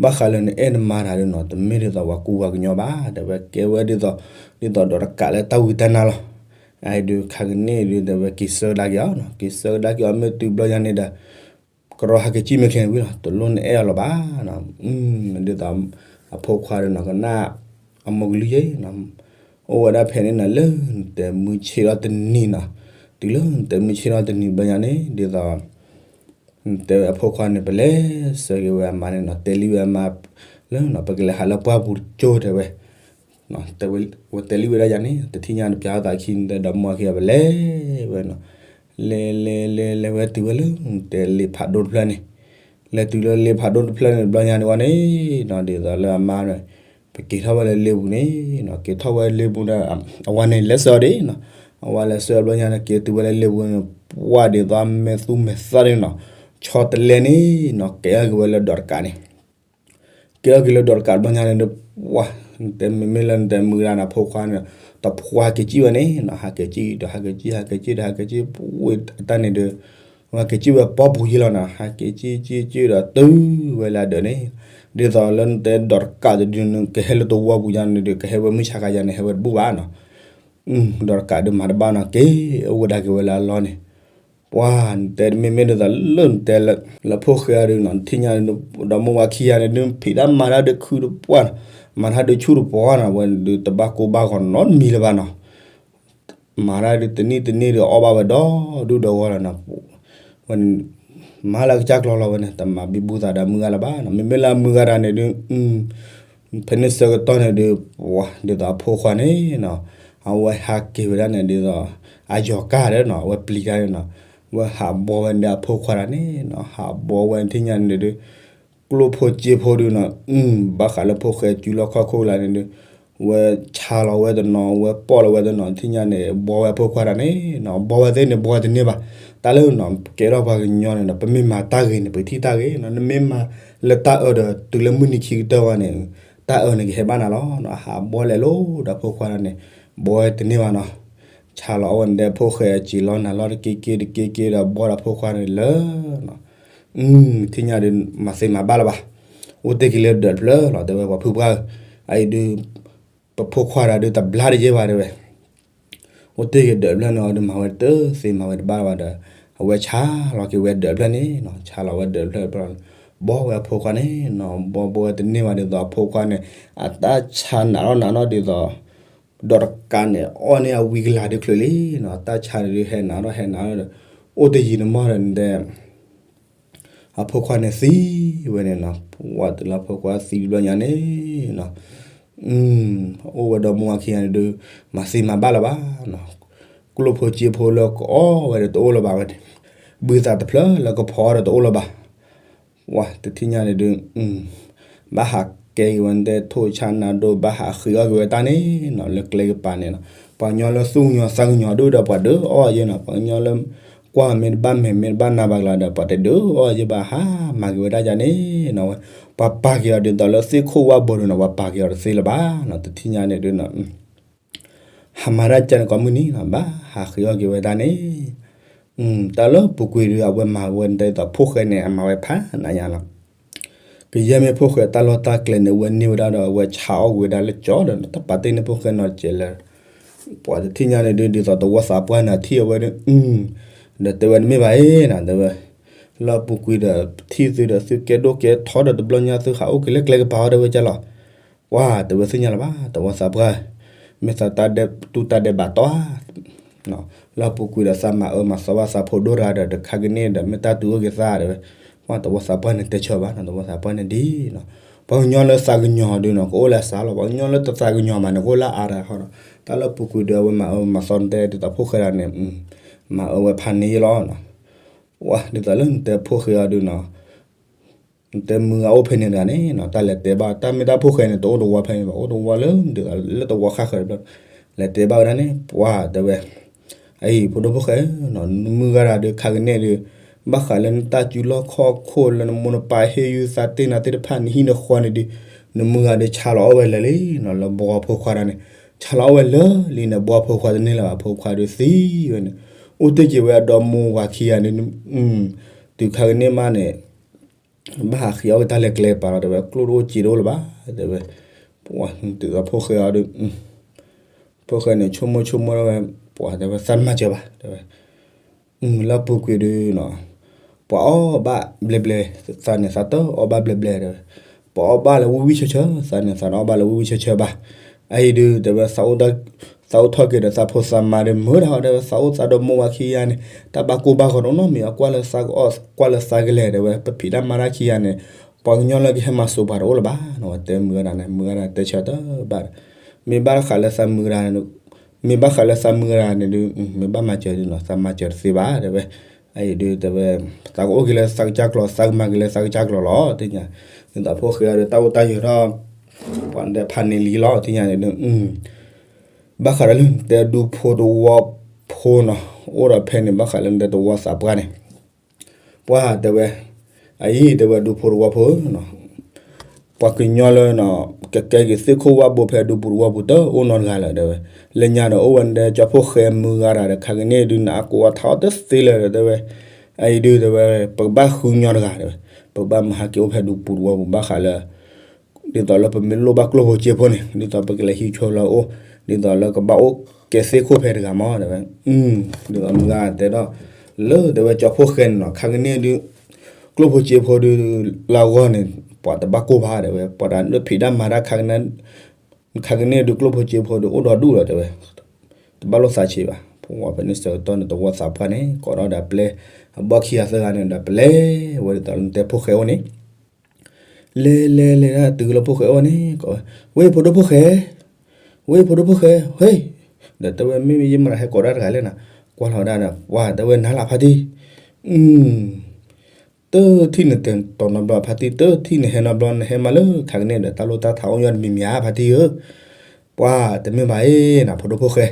ဘၣ်ဃးလၢနအဲၣ်နမါတၢ်ဒုးနီၤ တမ့ၢ်ဒ်သိးပှၤကူပှၤကညီဘၣ် တဲဝဲ ကဲဝဲဒ်သိး ဒ်သိးဒိးတကးလၢတၢ်ဝံတၢ်နါလီၤ, အအံၤဒုးခါကန့ၣ်ဒုးတဲဝဲ က့ၤဆၢကဒါက့ၤအီၤနီၤ က့ၤဆၢကဒါက့ၤအီၤ မ့ၢ်တုၤဘျီညါန့ၣ်ဒီး ကရီဟးက့ၤကံၣ်မ့ၢ်ချ့န့ၣ်ဝံၤလီၤ တလိၣ်နအဲၣ်အီၤလီၤဘၣ်နီၤ, ဒ်သိး အဖိခွါဒုးနီၤ ကနၣ် အမိၢ်ကလုၢ်ယ့ၣ်နီၤ အိၣ်ဝဲဒၣ်ဖဲန့ၣ်နီၤ လၢနတဲမုၢ်ဆ့ၣ်ထီၣ်တနံၤနီၤ, တုၤလၢနတဲမုၢ်ဆ့ၣ်ထီၣ်တနံၤဘျီညါန့ၣ် ဒ်သိး နတဲဝဲအဖိခွါန့ၣ် ပလဲၤဆှၢက့ၤဝဲအမါန့ၣ်နီၤ တဲလံဝဲအမါ လၢနီၤ ပကလဲၤဟးလၢပှၢ်ပူၤတကၠိတဲဝဲ, တဲဝဲ ဝဲတဲလံဝဲဒၣ်ယၤန့ၣ် တထံၣ်ညါတပျၢ်သးခံ နတဲဒီမါခံဂၤ ပလဲၤဝဲနီၤ, လဲၤလဲၤလဲၤလဲၤဝဲတုၤဝဲလၢ တဲလ့ဖးဒိၣ်တဖျၢၣ်န့ၣ်, လဲၤတုၤလၢလ့ဖးဒိၣ်တဖျၢၣ်န့ၣ် တဘျီညါန့ၣ်ဝဲန့ၣ်နီၤ ဒ်သိးလၢအမါန့ၣ် ပက့ၤထီၣ်ဝဲလၢလ့ပူၤန့ၣ်နီၤ က့ၤထီၣ်ဝဲလ့ပူၤဒီး အဝဲန့ၣ်လဲၤဆှၢဒၣ်နီၤ, အဝဲလဲၤဆှၢတဘျီညါန့ၣ် က့ၤတုၤဝဲလၢလ့ပူၤန့ၣ် ပှၢ်ဒ်သိးမဲာ်သူမဲာ်သၣ်န့ၣ်နီၤ, ဆီတလဲန့ၣ်နီၤ ကဲထီၣ်က့ၤဝဲလၢဒိးတကးန့ၣ် ကဲထီၣ်က့ၤလၢဒိးတကးတဘျီညါန့ၣ်ဒီး ပှၤ တဲမ့မ့ၢ်လၢနတဲမုၢ်ဂၤန့ၣ် အဖိခွါန့ၣ် တဖိဟးက့ၤကံၣ်ဝဲန့ၣ်နီၤ ဟးက့ၤကံၣ်ဒီး ဟးက့ၤကံၣ် ဟးက့ၤကံၣ်ဒီး ဟးက့ၤကံၣ် ပှၤတၢ်န့ၣ်ဒီး ဟးက့ၤကံၣ်ဝဲပှၢ်ပူၤယ့ၣ်လီၤနီၤ ဟးက့ၤကံၣ်ကံၣ်ကံၣ်ဒီးတုၤဝဲလၢအဒၢးန့ၣ်, ဒ်သိးလၢနတဲဒိးတကးတဒုန့ၣ် ကဟဲလၢသဝီပူၤယါန့ၣ်ဒီး ကဟဲဝဲမုၢ်ဆါခါယါန့ၣ် ဟဲဝဲတဘူၣ်ဘၣ်နီၤ ဒိးတကးဒုးမၤတဘၣ်နီၤ က့ၤအိၣ်ဝဲဒၣ်က့ၤဝဲလၢအလီၢ်န့ၣ်, ပှၤ နတဲမ့မ့ၢ်ဒ်သိးလၢနတဲလၢ လၢဖိၣ်ဃဲအီၤဒုးနီၤ နထံၣ်ညါဒီးမိၢ်ဝၤခံဂၤန့ၣ်ဒုး ဖံးတၢ်မၤတၢ်ဒုးခုတပှၢ်နီၤ မၤတၢ်ဒုးဆူၣ်တပှၢ်နီၤ ဝဲဒုးတဘၣ်ကိၢ်ဘၣ်ဂီၤနီတမံၤလၢၤဘၣ်နီၤ မၤတၢ်ဒုးတနံၣ်တနံၣ်ဒီးအီၣ်ဘၣ်ဝဲဒီဒူၣ်ဒီဂီၢ်လီၤနီၤ, ဝဲ မၤလၢကစၢ်ကျီလီၤဝဲန့ၣ် တမၤဘံဘူသးဒီးမုၢ်ဂၤလၢၤဘၣ်နီၤ မ့မ့ၢ်လၢမုၢ်ဂၤတဂၤန့ၣ်ဒုး ဖဲန့ၣ်ဆၢကတီၢ်န့ၣ်ဒုး ပှၤ ဒ်သိးအဖိခွါန့ၣ်နီၤ အဝဲဟးက့ၤဝဲဒၣ်န့ၣ်ဒ်သိး အယီၤကၢ်ဒီးနီၤ အဝဲပျံၤတၢ်န့ၣ်နီၤ ဝဲဟးဘီဝဲဒၣ်အဖိခွါတဂၤန့ၣ်နီၤ ဟးဘီဝဲထံၣ်ညါန့ၣ်ဒုး ကျိၣ်ဖိစ့ဖိဒုးနီၤ ဘၣ်ဃးလၢဖိၣ်ဃဲစုလီၢ်ခီၣ်ခိၣ်လၢန့ၣ်ဒုး ဝဲဆါလီၤဝဲတနီၤ ဝဲပီၣ်လီၤဝဲတနီၤ ထံၣ်ညါန့ၣ် ဘီဝဲအဖိခွါတဂၤန့ၣ်နီၤ ဘီဝဲသ့ၣ်န့ၣ် ဘီဝဲတန့ၢ်ဘၣ် တၢ်လၢနီၤ ကဲထီၣ်ပှၤကညီန့ၣ်နီၤ ပမ့ၢ်မၤတၢ်ဂ့ၤန့ၣ် ပကထံၣ်တၢ်ဂ့ၤနီၤ နမ့ၢ်မၤလၢတၢ်အၢဒီး တုၤလၢမုၢ်နံၤခံကတၢၢ်ဝဲန့ၣ် တၢ်အၢန့ၣ်ကဟဲဘၣ်နၤလီၤနီၤ ဟးဘီလဲၤလိၤဒီးဖိခွါတဂၤန့ၣ် ဘီဝဲတန့ၢ်ဘၣ်နီၤ ဆါလီၤအီၣ်ဝဲန့ၣ်ဒီးဖိၣ်ဃဲအစံာ်လီၤနၤလီၤတက့ၢ်က့ၢ်တက့ၢ်က့ၢ်ဒီးဘီဒီးဖိခွါန့ၣ်လၢနီၤ ထံၣ်ညါဒုးမၤသ့မၤဘၣ်လၢၤဘၣ် အိၣ်တ့ၢ်က့ၤလၢဒၢးတဖျၢၣ်လီၤ တဲဝဲပှၤဖုပှၢ်ဧၢ အအံၤဒုး ပဖိခွါတဂၤဒုးတဘျါတယဲၢ်ဘၣ်တဲဝဲ အိၣ်တ့ၢ်က့ၤဒၢးဖျၢၣ်န့ၣ်အီၤဒီး မၤဝဲတသ့မၤဝဲတဘၣ်ဘၣ်ဒီး အဝဲဆါလီၤက့ၤဝဲဒၢးဖျၢၣ်န့ၣ်နီၤ, ဆါလီၤဝဲဒၢးဖျၢၣ်ဘျီ ဘီဝဲအဖိခွါန့ၣ်နီၤ, ဘီဘီဝဲတန့ၢ်ဘၣ်ဒ်သိးအဖိခွါန့ၣ် အတၢ်ဆါနးထီၣ်နးထီၣ်ဒ်သိး ဒီးတကးန့ၣ် အီၣ်န့ၢ်အဝံကလၤဒုးချုးလံနီၤ, တၢ်ဆါန့ၣ်ဒုးဟဲနးထီၣ်ဟဲနးထီၣ်ဒီး အိၣ်တယံာ်န့ၣ်မီၢ်ဒီး အဖိခွါန့ၣ်သံဝဲန့ၣ်နီၤ, ပှၤတုၤလၢအဖိခွါသံတဘျီညါန့ၣ်နီၤ, အိၣ်ဝဲဒီးမိၢ်ဝၤခံဂၤန့ၣ်ဒုး မၤသံမၤဘၣ်လၢၤဘၣ်နီၤ, ကျိၣ်ဖိစ့ဖိလၢကအီၣ်ဝဲဒီးတအိၣ်လၢၤဘၣ်ဝဲန့ၣ်, ဘုသးတဖျၢၣ်လၢကဖီအီၣ်ဒီးတအိၣ်လၢၤဘၣ် ဝဲတထံၣ်ညါန့ၣ်ဒုး ဘၣ်ဟးကဲက့ၤဝဲတဲထိၣ်ဆါနၤဒိၣ် ဘၣ်ဟးဃ့အီၣ်က့ၤဝဲတၢ်န့ၣ်နီၤ, လၢကျဲကပၤန့ၣ်နီၤ, ပှၤကညီလၢသူၣ်ကညီၤသးကညီၤဒိၣ်ဒီးပှၤဒုးအီၣ်ယဲနီၤ, ပှၤကညီလၢကွၢ်မ့ၢ်တဘၣ်မဲာ်မ့ၢ်တဘၣ်နးဘၣ်ကလၤဒီး ပှၤတဒုးအီၣ်ယဲဘၣ် ဟးမၤက့ၤဝဲဒၣ်ယၤန့ၣ်နီၤ, ဝဲ ပှၤပာ်က့ၤအီၤဒ်သိးလၢသ့ၣ်ခိၣ်ဝၣ်ဘိဒုးနီၤ, ပှၤပာ်က့ၤအီၤတသ့လၢၤဘၣ်နီၤ, တထံၣ်ညါန့ၣ်ဒုးနီၤ ဟးမၤတၢ်ကဲန့ၣ်ကိးမုၢ်နံၤနီၤ, ဘၣ်ဟးဃ့အီၣ်က့ၤဝဲဒၣ်န့ၣ်, တၢ်လၢပူၤကွံာ်ဒုး အဝဲမၤဝဲဒ်သိးဖိၣ်ဃဲန့ၣ် အမၤဝဲဖးနးညါလီၤ, ကယဲၢ်မ့ၢ်ဖိၣ်ဃဲတၢ်လီၢ်တၢ်ကျဲန့ၣ် အဝဲန့ၢ်ဝဲဒၣ်ဒီး အဝဲဆါအီၣ်ကွံာ်ဝဲဒၣ်လၢကၠီဒီး တၢ်ပာ်တ့ၢ်န့ၢ်ဖိၣ်ဃဲနီတစဲးလၢၤ, ပှၤတထံၣ်ညါန့ၣ်ဒုး ဒ်သိးသဝီသးပှၢ်န့ၣ်ထံၣ်အဝဲဒုး ဒီးတဲဝဲတမ့ၢ်ဘၣ်အံၤနီၤ, တဲဝဲ လၢအပူၤကွံာ်ဒီး ပထံၣ်သုဒီး သုကဲဒိၣ်ကဲထီဒီး တဘျီညါသုဟးအိၣ်က့ၤလၢကျဲကပၤအီၤ တဲဝဲကလီၤ ပှၤတဲဝဲသ့ၣ်ညါလၢၤဘၣ် သဝီသးပှၢ်, မ့ၢ်သးတၢ်ဒဲးတူၢ်တၢ်ဒဲးဘးတီဧါ, လၢအပူၤကွံာ်ဒီး သးမၤအၢမၤသီဘၣ်သးဖိဒိၣ်တဂၤဒီး တခါကန့ၣ်ဒီး မ့ၢ်တၢ်တူၢ်အိၣ်က့ၤသးတဲဝဲ, ပှၤသဝီသးပှၢ်န့ၣ်တဲဆၢဘၣ်နီၤ, သဝီသးပှၢ်န့ၣ်ဒ်နီၤ, ပှၤကညီလၢသးကညီၤဒုးနီၤ ကအိၣ်လၢအစှၤလီၤ, ပှၤကညီလၢတသးကညီၤမးန့ၣ် ကအိၣ်လၢအါတဂၤဃီဒီး တၢ်လၢပူၤကွံာ်ဒီး အဝဲမၤအၢမၤသီနတဲဒ်သိးဖိၣ်ဃဲဒၣ်န့ၣ် မၤအၢဝဲဖးန့ၢ်ယလီၤနီၤ ဝဲဒ်သိးလၢနတဲဖိၣ်ဃဲအီၤဒုးနီၤ, နတဲမုၢ်ဂၤအိၣ်ဖဲန့ၣ်တဂၤန့ၣ်နီၤ, တၢ်လဲၤတဲဘၣ် တၢ်မ့ၢ်တၢ်ဖိၣ်ဃဲန့ၣ် တအိၣ်တဝီဖဲန့ၣ်ဘၣ်, အိၣ်တဝီလၢဒုးလၢတဝီဃၣ်ဃၢၤတဘျီ, လဲၤတဲဘၣ်ဝဲဒၣ်န့ၣ် ပှၤတဲဝဲ အံၤ ဖိဒိၣ်ဖိၣ်ဃဲနီၤ, နမုၢ်ဂၤဒၣ်ဒီး ခါကန့ၣ်ဒီး ဘၣ်ဃးလၢနတၢ်စုလီၢ်ခီၣ်ခိၣ်လၢနမိၢ်နပၢ်ဟ့ၣ်ယုၢ်သးတ့ၢ်နၤသ့ၣ်တဖၣ် နဟံၣ်နဃီန့ၣ်ဒီး နမုၢ်ဂၤဒီးဆါလီၤအီၣ်ဝဲလၢာ်လံနီၤ, လၢဘီဖိခွါတဂၤန့ၣ် ဆါလီၤအီၣ်ဝဲလၢာ်လံန့ၣ် ဘီဖိခွါတန့ၢ်လၢၤဘၣ်, ဖိခွါဒီးသံဝဲန့ၣ်, အိၣ်တ့ၢ်က့ၤဝဲအဒီမိၢ်ဝၤခံဂၤန့ၣ်, တုၤခါကန့ၣ်မးန့ၣ် ဘၣ်ဟးဃ့အီၣ်က့ၤတၢ်လၢကျဲကပၤလီၤ တဲဝဲ, ကျိၣ်တအိၣ်စ့တအိၣ်လၢၤဘၣ် တဲဝဲ, ပှၤတုၤဒီးဖိၣ်ဃဲအီၤဒီး ဖိၣ်ဃဲန့ၣ် ဆိကမိၣ်ဆိကမိၣ်ဝဲ, ပှၤတဲဝဲ သးတမၤစၢၤဘၣ် တဲဝဲ, လၢအပူၤကွံာ်ဒီး ပှၤအီၣ်ဘၣ်ဘျဲဘျဲ, သးန့ၣ်သးတအီၣ်ဘၣ်ဘျဲဘျဲ တဲဝဲ, ပှၤအီၣ်ဘၣ်လၢဝံၣ်ဝံၣ်ဆၢဆၢ, သးန့ၣ်သးတအီၣ်ဘၣ်လၢဝံၣ်ဝံၣ်ဆၢဆၢဘၣ်, အအံၤဒုး တဲဝဲ သးအိၣ်ထီၣ်က့ၤဒီးသးဖိသးမါဒီး မုာ်တၢ်ဟီ တဲဝဲ, သးအိၣ်သးဒီမိၢ်ဝၤခံဂၤန့ၣ် တၢ်ဘၣ်ကိၢ်ဘၣ်ဂီၤတအိၣ်နီတမံၤ, အကွၢ်လၢသးကလဲၤ တဲဝဲ, ပဖံးတၢ်မၤတၢ်ခံဂၤန့ၣ် ပှၤကညီလၢကဟဲမၤစိာ်ပှၤတအိၣ်လၢၤဘၣ်နီၤ, တဲမုၢ်ဂၤဒၣ်န့ၣ်, မုၢ်ဂၤဒၣ်တဲဆၢတဘၣ်ဒီး မ့ၢ်ဘၣ်ဃးလၢသးမုၢ်ဂၤဒၣ်န့ၣ်, မ့ၢ်ဘၣ်ဃးလၢသးမုၢ်ဂၤဒၣ်န့ၣ်ဒုး မ့ၢ်ဘၣ်မၤစၢၤဒုးနီၤ, သးမၤစၢၤတသ့ဘၣ် တဲဝဲ, အအံၤဒုး တဲဝဲ, သးကအိၣ်က့ၤလၢသးကစၢ်ကျိၤ သးကမၤက့ၤလၢသးကစၢ်ကျိၤလီၤ သ့ၣ်ညါ, ဒ်သိးဖိၣ်ဃဲအီၤဒီး တၢ်အိၣ်တၢ်ယၢၤထီၣ် ပှၤနတဲဖးန့ၢ်လံလီၤ သ့ၣ်ညါန့ၣ်ဒုး ဘၣ်ဃးဒီးလၢနတဲဒူဖိတဝီဖိနီၤ, အိၣ်ဒီးဖဲန့ၣ် ဘၣ်ဃးလၢနတဲသဝီသးပှၢ်န့ၣ်, ပှၤတဲဝဲ, အအံၤ တဲဝဲ ဒူဖိတဝီဖိနီၤ, ပှၤကညီလၢ ကကဲက့ၤသ့ၣ်ခိၣ်ဝၣ်ဘိဖဲဒူပူၤတဝီပူၤ တအိၣ်နီတဂၤလၢၤ တဲဝဲ, လၢညါဒီး အိၣ်ဝဲနတဲကၠီဖိၣ်ဃဲမုၢ်ဂၤဒၣ်ဒီး ခါကန့ၣ်ဒုး နအါကိးအါထီၣ်တသ့လၢၤ တဲဝဲ, အအံၤဒုး တဲဝဲ ပကဘၣ်ဃုညီတဂၤ တဲဝဲ, ပကဘၣ်မၤဟးက့ၤအိၣ်ဖဲဒူပူၤတဝီပူၤ ဘၣ်ဃးလၢ ဒ်သိးလၢပမ့ၢ်လိၣ်ဘၣ်ကျိၣ်ဖိစ့ဖိန့ၣ် ဒ်သိးပကလဲၤဟံးဆိလၢအအိၣ်, ဒ်သိးလၢကဘၣ်အိၣ်ကဲသ့ၣ်ခိၣ်ဖဲတဂၤမး တဲဝဲ, ဒ်သိးမုၢ်ဂၤတဲဒီး လၢတဲဝဲကၠီဖိၣ်ဃဲန့ၣ်နီၤ ခါကန့ၣ်ဒုး ကျိၣ်ဖိစ့ဖိဒုး လၢအဂီၢ်န့ၣ် ပှၤတဘၣ်ကိၢ်ဘၣ် တဲဝဲ, ပှၤတၢ်ဒုးဖံးတၢ်မၤတၢ်ခါကန့ၣ်, ခါကန့ၣ်ဒုး ကျိၣ်ဖိစ့ဖိဒုး အိၣ်ဒီးဒူၣ်လီၤ တဲဝဲ, တဘၣ်လိာ်သးဆံးဘၣ်, ပဝဲဖဲန့ၣ်ဆၢကတီၢ်န့ၣ် သဝီသးပှၢ်န့ၣ် ကိးထီၣ်ဒီးအပျဲၢ် အဘီခံဂၤသၢဂၤန့ၣ်ဒီး ပျဲဝဲဒ်သိးလၢနတဲဖိၣ်ဃဲအိၣ်န့ၣ် လဲၤလဲၤလဲၤဒၣ်တုၤလၢဖိၣ်ဃဲအိၣ်န့ၣ် ကိးဝဲ, ဝ့ၢ်ဖိဒိၣ်ဖိၣ်ဃဲ, ဝ့ၢ်ဖိဒိၣ်ဖိၣ်ဃဲ, ဝ့ၢ်, ဒီးတဲဝဲ မ့မ့ၢ်ယမၤဟဲကိးတၢ်တဂၤလဲၣ်နီၤ, ကွၢ်လီၤဝဲဒၣ်ဒီး ပှၤတဲဝဲနၤလၢဖါတံၢ်, တထံၣ်နတဲတီၤနီတဘျီ ဖါတံၢ် တထံၣ်နဟဲနီတဘျီ နဟဲမၤလၢခါကန့ၣ်ဒီး တၢ်လိၣ်တၢ်ထးအိၣ်ညီတမံၤမံၤဧါ ဖါတံၢ်ဧၢ, ပှၤတမ့ၢ်ဘၣ်အံၤနီၤ ဖိဒိၣ်ဖိၣ်ဃဲ,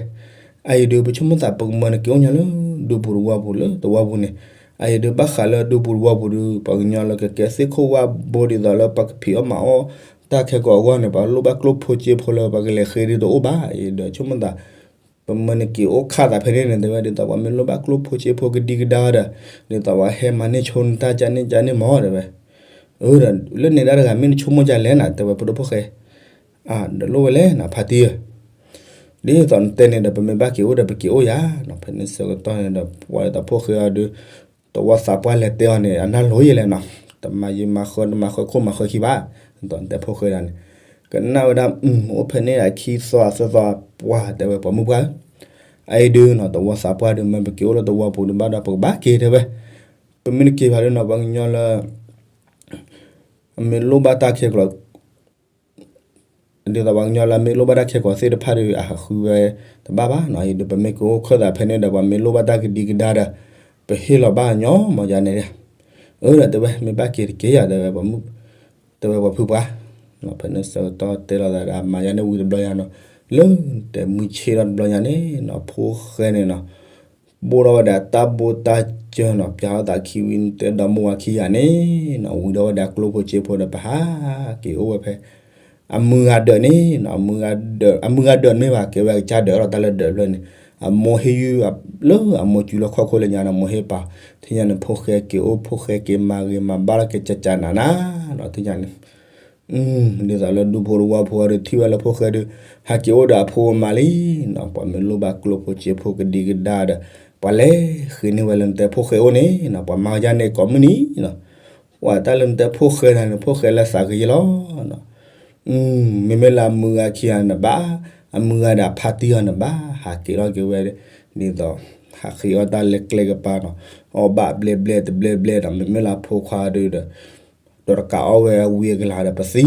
အအံၤဒုး ပဆိကမိၣ်သး ပကမၢနက့ၤအိၣ်ညီလၢ ဒူပူၤတဝီပူၤလၢတဝီပူၤန့ၣ်, အအံၤဒုး ဘၣ်ဃးလၢဒူပူၤတဝီပူၤဒုး ပှၤကညီလၢကကဲသ့ၣ်ခိၣ်ဝၣ်ဘိဒ်သိးလၢ ပှၤကဖံးအီၣ်မၤအီၣ်တၢ်ခဲကိးအဂီၢ်န့ၣ် ပှၤလိၣ်ဘၣ်ကျိၣ်ဖိစ့ဖိလၢပှၤကလဲၤဃ့ဒုးတအိၣ်ဘၣ်အံၤဒီး ဆိကမိၣ်သး ပမၢနက့ၤအိၣ်ခးသးဖဲန့ၣ်န့ၣ် တဲဝဲဒ်သိး ပှၤမ့ၢ်လိၣ်ဘၣ်ကျိၣ်ဖိစ့ဖိကဒံကဒါဒီး ဒ်သိးပှၤဟဲမၤန့ၢ်ဆိနတၢ်ကန့ၣ်ကန့ၣ်မး တဲဝဲ, အၢ ဒီးလၢန့ၣ်ဒၣ်တဂၤ မ့ၢ်နဆိကမိၣ်ဒ်လဲၣ်နၤ တဲဝဲ ဖိဒိၣ်ဖိၣ်ဃဲ, အၢ ဒီးလိၣ်ဝဲလဲၣ်နၤ ဖါတံၢ်ဧၢ, ဒ်သိးနတဲန့ၣ်ဒီး ပမ့ၢ်ဘၣ်က့ၤအိၣ်ဒီးပက့ၤအိၣ်ယၤနီၤ. ဖဲန့ၣ်ဆၢကတီၢ်န့ၣ်ဒီး ပှၤဒ်သိးဖိၣ်ဃဲအီၤဒီး သဝီသးပှၢ်လဲၤတဲအီၤန့ၣ် အနၢ်လိၤယဲလဲၣ်နီၤ. တမၤယံာ်မၤဃၢတမၤဃၢခိၣ်မၤဃၢခံဘၣ်. ဒ်သိးနတဲဖိၣ်ဃဲဒၣ်န့ၣ် ကနၣ်ဝဲဒၣ် အိၣ်ဖဲန့ၣ်အခံသီသၢသီပှၢ် တဲဝဲပှၤမုၣ်ပှၢ်ဧၢ, အအံၤဒုးနီၤ သဝီသးပှၢ်ဒုး မ့ၢ်ပက့ၤအိၣ်လၢသဝီပူၤဒုးဘၣ်ဒီး ပကဘၣ်က့ၤတဲဝဲ, ပမ့ၢ်တက့ၤဘၣ်ဒုးနီၤ ပှၤကညီလၢ အမ့ၢ်လိၣ်ဘၣ်တၢ်ခဲကျိး ဒ်သိးပှၤကညီလၢအမ့ၢ်လိၣ်ဘၣ်တၢ်ခဲကျိးသ့ၣ်တဖၣ်ဒီး အဟးဃုဝဲတဘၣ်ဘၣ်နီၤ. အံၤဒုး ပမ့ၢ်က့ၤအိၣ်ခၢၣ်သးဖဲန့ၣ်ဒီး ပှၤမ့ၢ်လိၣ်ဘၣ်တၢ်ကဒံကဒါဒီး ပဟ့ၣ်လီၤဘၣ်ညီမးယၤန့ၣ်, အၢ ဒီးတဲဝဲ မ့ၢ်ဘၣ်က့ၤတက့ၢ်ယၤ တဲဝဲ တဲဝဲပှၤဖုပှၢ်, ဖဲန့ၣ်ဆၢကတီၢ်တဲလီၤသးဒီး အမၤယၤန့ၣ်ဝံၤတဘျီညါနီၤ, လၢတဲမုၢ်ဆ့ၣ်ထီၣ်တဘျီညါန့ၣ်နီၤ ဖိၣ်ဃဲန့ၣ်နီၤ ဘိၣ်ထီၣ်ဝဲဒၣ်တၢ်ဘိၣ်တၢ်စၢၤနီၤ ပျးထီၣ်သးခံဝံၤ တဲဒီမိၢ်ဝၤခံဂၤန့ၣ်နီၤ ဝံၤဒီးဝဲဒၣ်ကျိဖိစ့ဖိဒီး ပဟးက့ၤအိၣ်ဝဲဖဲ အမုၢ်ဂၤဒၢးန့ၣ်နီၤ အမုၢ်ဂၤဒၢးန့ၣ်ဘၣ် ကဲဝဲအကစၢ်ဒၢးလီၤ တၢ်လၢဒၢးဖျၢၣ်န့ၣ် အမိၢ်ဟ့ၣ်ယုၢ် လၢအမိၢ်စူၤလီၤခီၣ်ခိၣ်လၢညါနီၤ မိၢ်ဟ့ၣ်ပာ် ထံၣ်ညါန့ၣ် ဖိၣ်ဃဲက့ၤအိၣ် ဖိၣ်ဃဲက့ၤမၤဂ့ၤမၤဘၣ်လီၤ ကကကနးနးနီၤ ထံၣ်ညါန့ၣ် ဒ်သိးလၢဒူဖိတဝီဖိဒီး ထံၣ်ဝဲလၢဖိၣ်ဃဲဒီး ဟးက့ၤအိၣ်ဒီးအဖိအမါလံနီၤ ပှၤမ့ၢ်လိၣ်ဘၣ်ကျိဖိစ့ဖိကဒံကဒါဒီး ပှၤလဲၤဃ့န့ၢ်ဝဲလၢနတဲဖိၣ်ဃဲအိၣ်န့ၣ်နီၤ ပှၤမၤကယါန့ၣ်ကိးမုၢ်နံၤနီၤ ပှၤတၢ်လၢနတဲဖိၣ်ဃဲဒၣ်န့ၣ် ဖိၣ်ဃဲလၢသးဂ့ၤယဲလီၤနီၤ မ့မ့ၢ်လၢအမုၢ်ဂၤခံဂၤန့ၣ်ဘၣ်, အမုၢ်ဂၤဒီးအဖါတံၢ်အီၤန့ၣ်ဘၣ်, ဟးက့ၤလီၤက့ၤဝဲ, ဒ်သိး ဟးဃ့အီၣ်တၢ်လၢကျဲကပၤနီၤ, အီၣ်ဘၣ်ဘျဲဘျဲတဘျဲဘျဲဒီး မ့မ့ၢ်လၢအဖိခွါဒီး, ဒီးတကးအီၣ်ဝဲအဝံအကလၤဒီးပသံ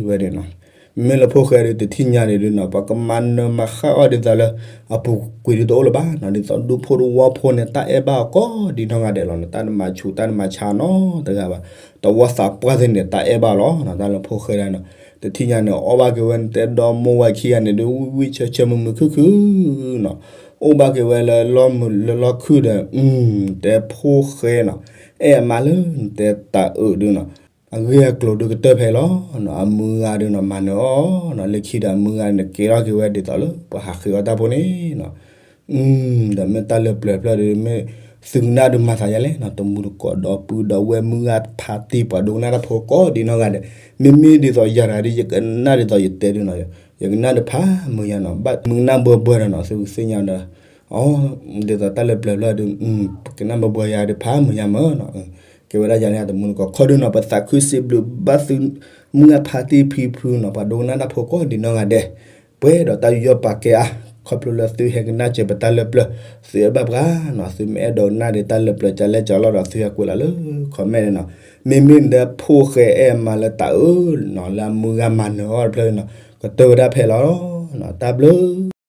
ဝဲန့ၣ်နီၤ, မ့မ့ၢ်လၢဖိၣ်ဃဲဒီးတထံၣ်ညါန့ၣ်ဒုးနီၤ ပှၤကမၤနၢၤမၤဃၣ်အီၣ်ဒ်သိးလၢ အပူၤကွံာ်ဒုးတအိၣ်လၢၤဘၣ်နီၤ, ဒ်သိးဒူဖိတဝီဖိန့ၣ် တၢ်အဲၣ်ဘၣ်အီၤကိးဒံနီၢ်ဂၤဒဲးလီၤနီၤ, တၢ်တမၤဆူးတၢ်တမၤဆါနီတဂၤဘၣ်, တဝီသးပှၢ်သ့ၣ်န့ၣ် တၢ်အဲၣ်ဘၣ်လီၤနီၤ, တၢ်လၢဖိၣ်ဃဲဒၣ်နီၤ, တထံၣ်ညါန့ၣ် အီၣ်ဘၣ်က့ၤဝဲ နတဲဒီမိၢ်ဝၤခံဂၤန့ၣ်ဒုး ဝံၣ်ဝံၣ်ဆၢဆၢမုာ်မုာ်ခုၣ်ခုၣ်နီၤ, အိၣ်ဘၣ်က့ၤဝဲလၢလီၢ်မုာ်လၢလီၢ်ခုၣ်ဒီး, တဲဖိၣ်ဃဲနီၤ, အဲၣ်အမါလၢနတဲတၤအုးဒုးနီၤ, အဂ့ၢ်အကျိၤဒုးကတၢၢ်ဖဲလီၤနီၤ, အမုၢ်ဂၤဒုးနီၤ မၤနၢၤအီၤနီၤ, လၢခံဒီးအမုၢ်ဂၤန့ၣ် ကဲထီၣ်က့ၤဝဲဒ်သိးလၢ ပှၤဟးဃ့အီၣ်တၢ်ဖိန့ၣ်နီၤ ဒီးမ့ၢ်တၢ်လၢပျၢၤဖျၢၣ်ဒီး မ့ၢ်သုကနၣ်ဒုးမၤသးယါလဲၣ်နီၤ, တမူတကိးဒီပုၢ်ဒီဝဲၢ်မုၢ်ဂၤဖါတံၢ်ပှၤဒိကနၣ်တၢ်ဖိကိးဒံနီၢ်ဂၤဒဲး, မ့မ့ၢ်ဒ်သိးယၤတဂၤဒီး ယကနၣ်ဒ်သိးယတဲဒုးနီၤ, ယကနၣ်ဒုးဖးမုာ်ယါနီၤ, ဘၣ်မုာ်ကနၣ်ဘှီဘှီဒီးနီၤ, သုကသ့ၣ်ညါဒီး ဒ်သိးတၢ်လၢပျၢၤဖျၢၣ်ဒီး ကနၣ်ဘှီဘှီယါဒီးဖးမုာ်ယါမၢ်နီၤ, ကဲဝဲဒၣ်ယၤန့ၣ် တမူတကိးခီဒုးနီၤ, ပသးခုစံးဘျုးဘၣ်သု မုၢ်ဂၤဖါတံၢ်ဖံဖုနီၤ, ပှၤဒိကနၣ်တၢ်ဖိကိးဒံနီၢ်ဂၤဒဲး, ပှဲၤဒီးတၢ်ယူးယီၣ်ပာ်ကဲအါ, ခီဖျိလၢသုဟဲကနၣ်စၢၤပတၢ်လၢပျၢၤ, သုအဲၣ်ဘၣ်ပှၤနီၤ, သုမ့ၢ်အဲၣ်ဒိးကနၣ်ဒီးတၢ်လၢပျၢၤကလဲၣ်ကလီဒီး သုဟဲကွဲးလီၤလၢ comment န့ၣ်နီၤ, မ့မ့ၢ်နတဲဖိၣ်ဃဲအဲၣ်မါလၢတၤအုးနီၤ, လၢအမုၢ်ဂၤမၤနၢၤအီၤတဖျၢၣ်န့ၣ်နီၤ, ကတၢၢ်ဝဲဒၣ်ဖဲလီၤနီၤ, တၢ်ဘျုး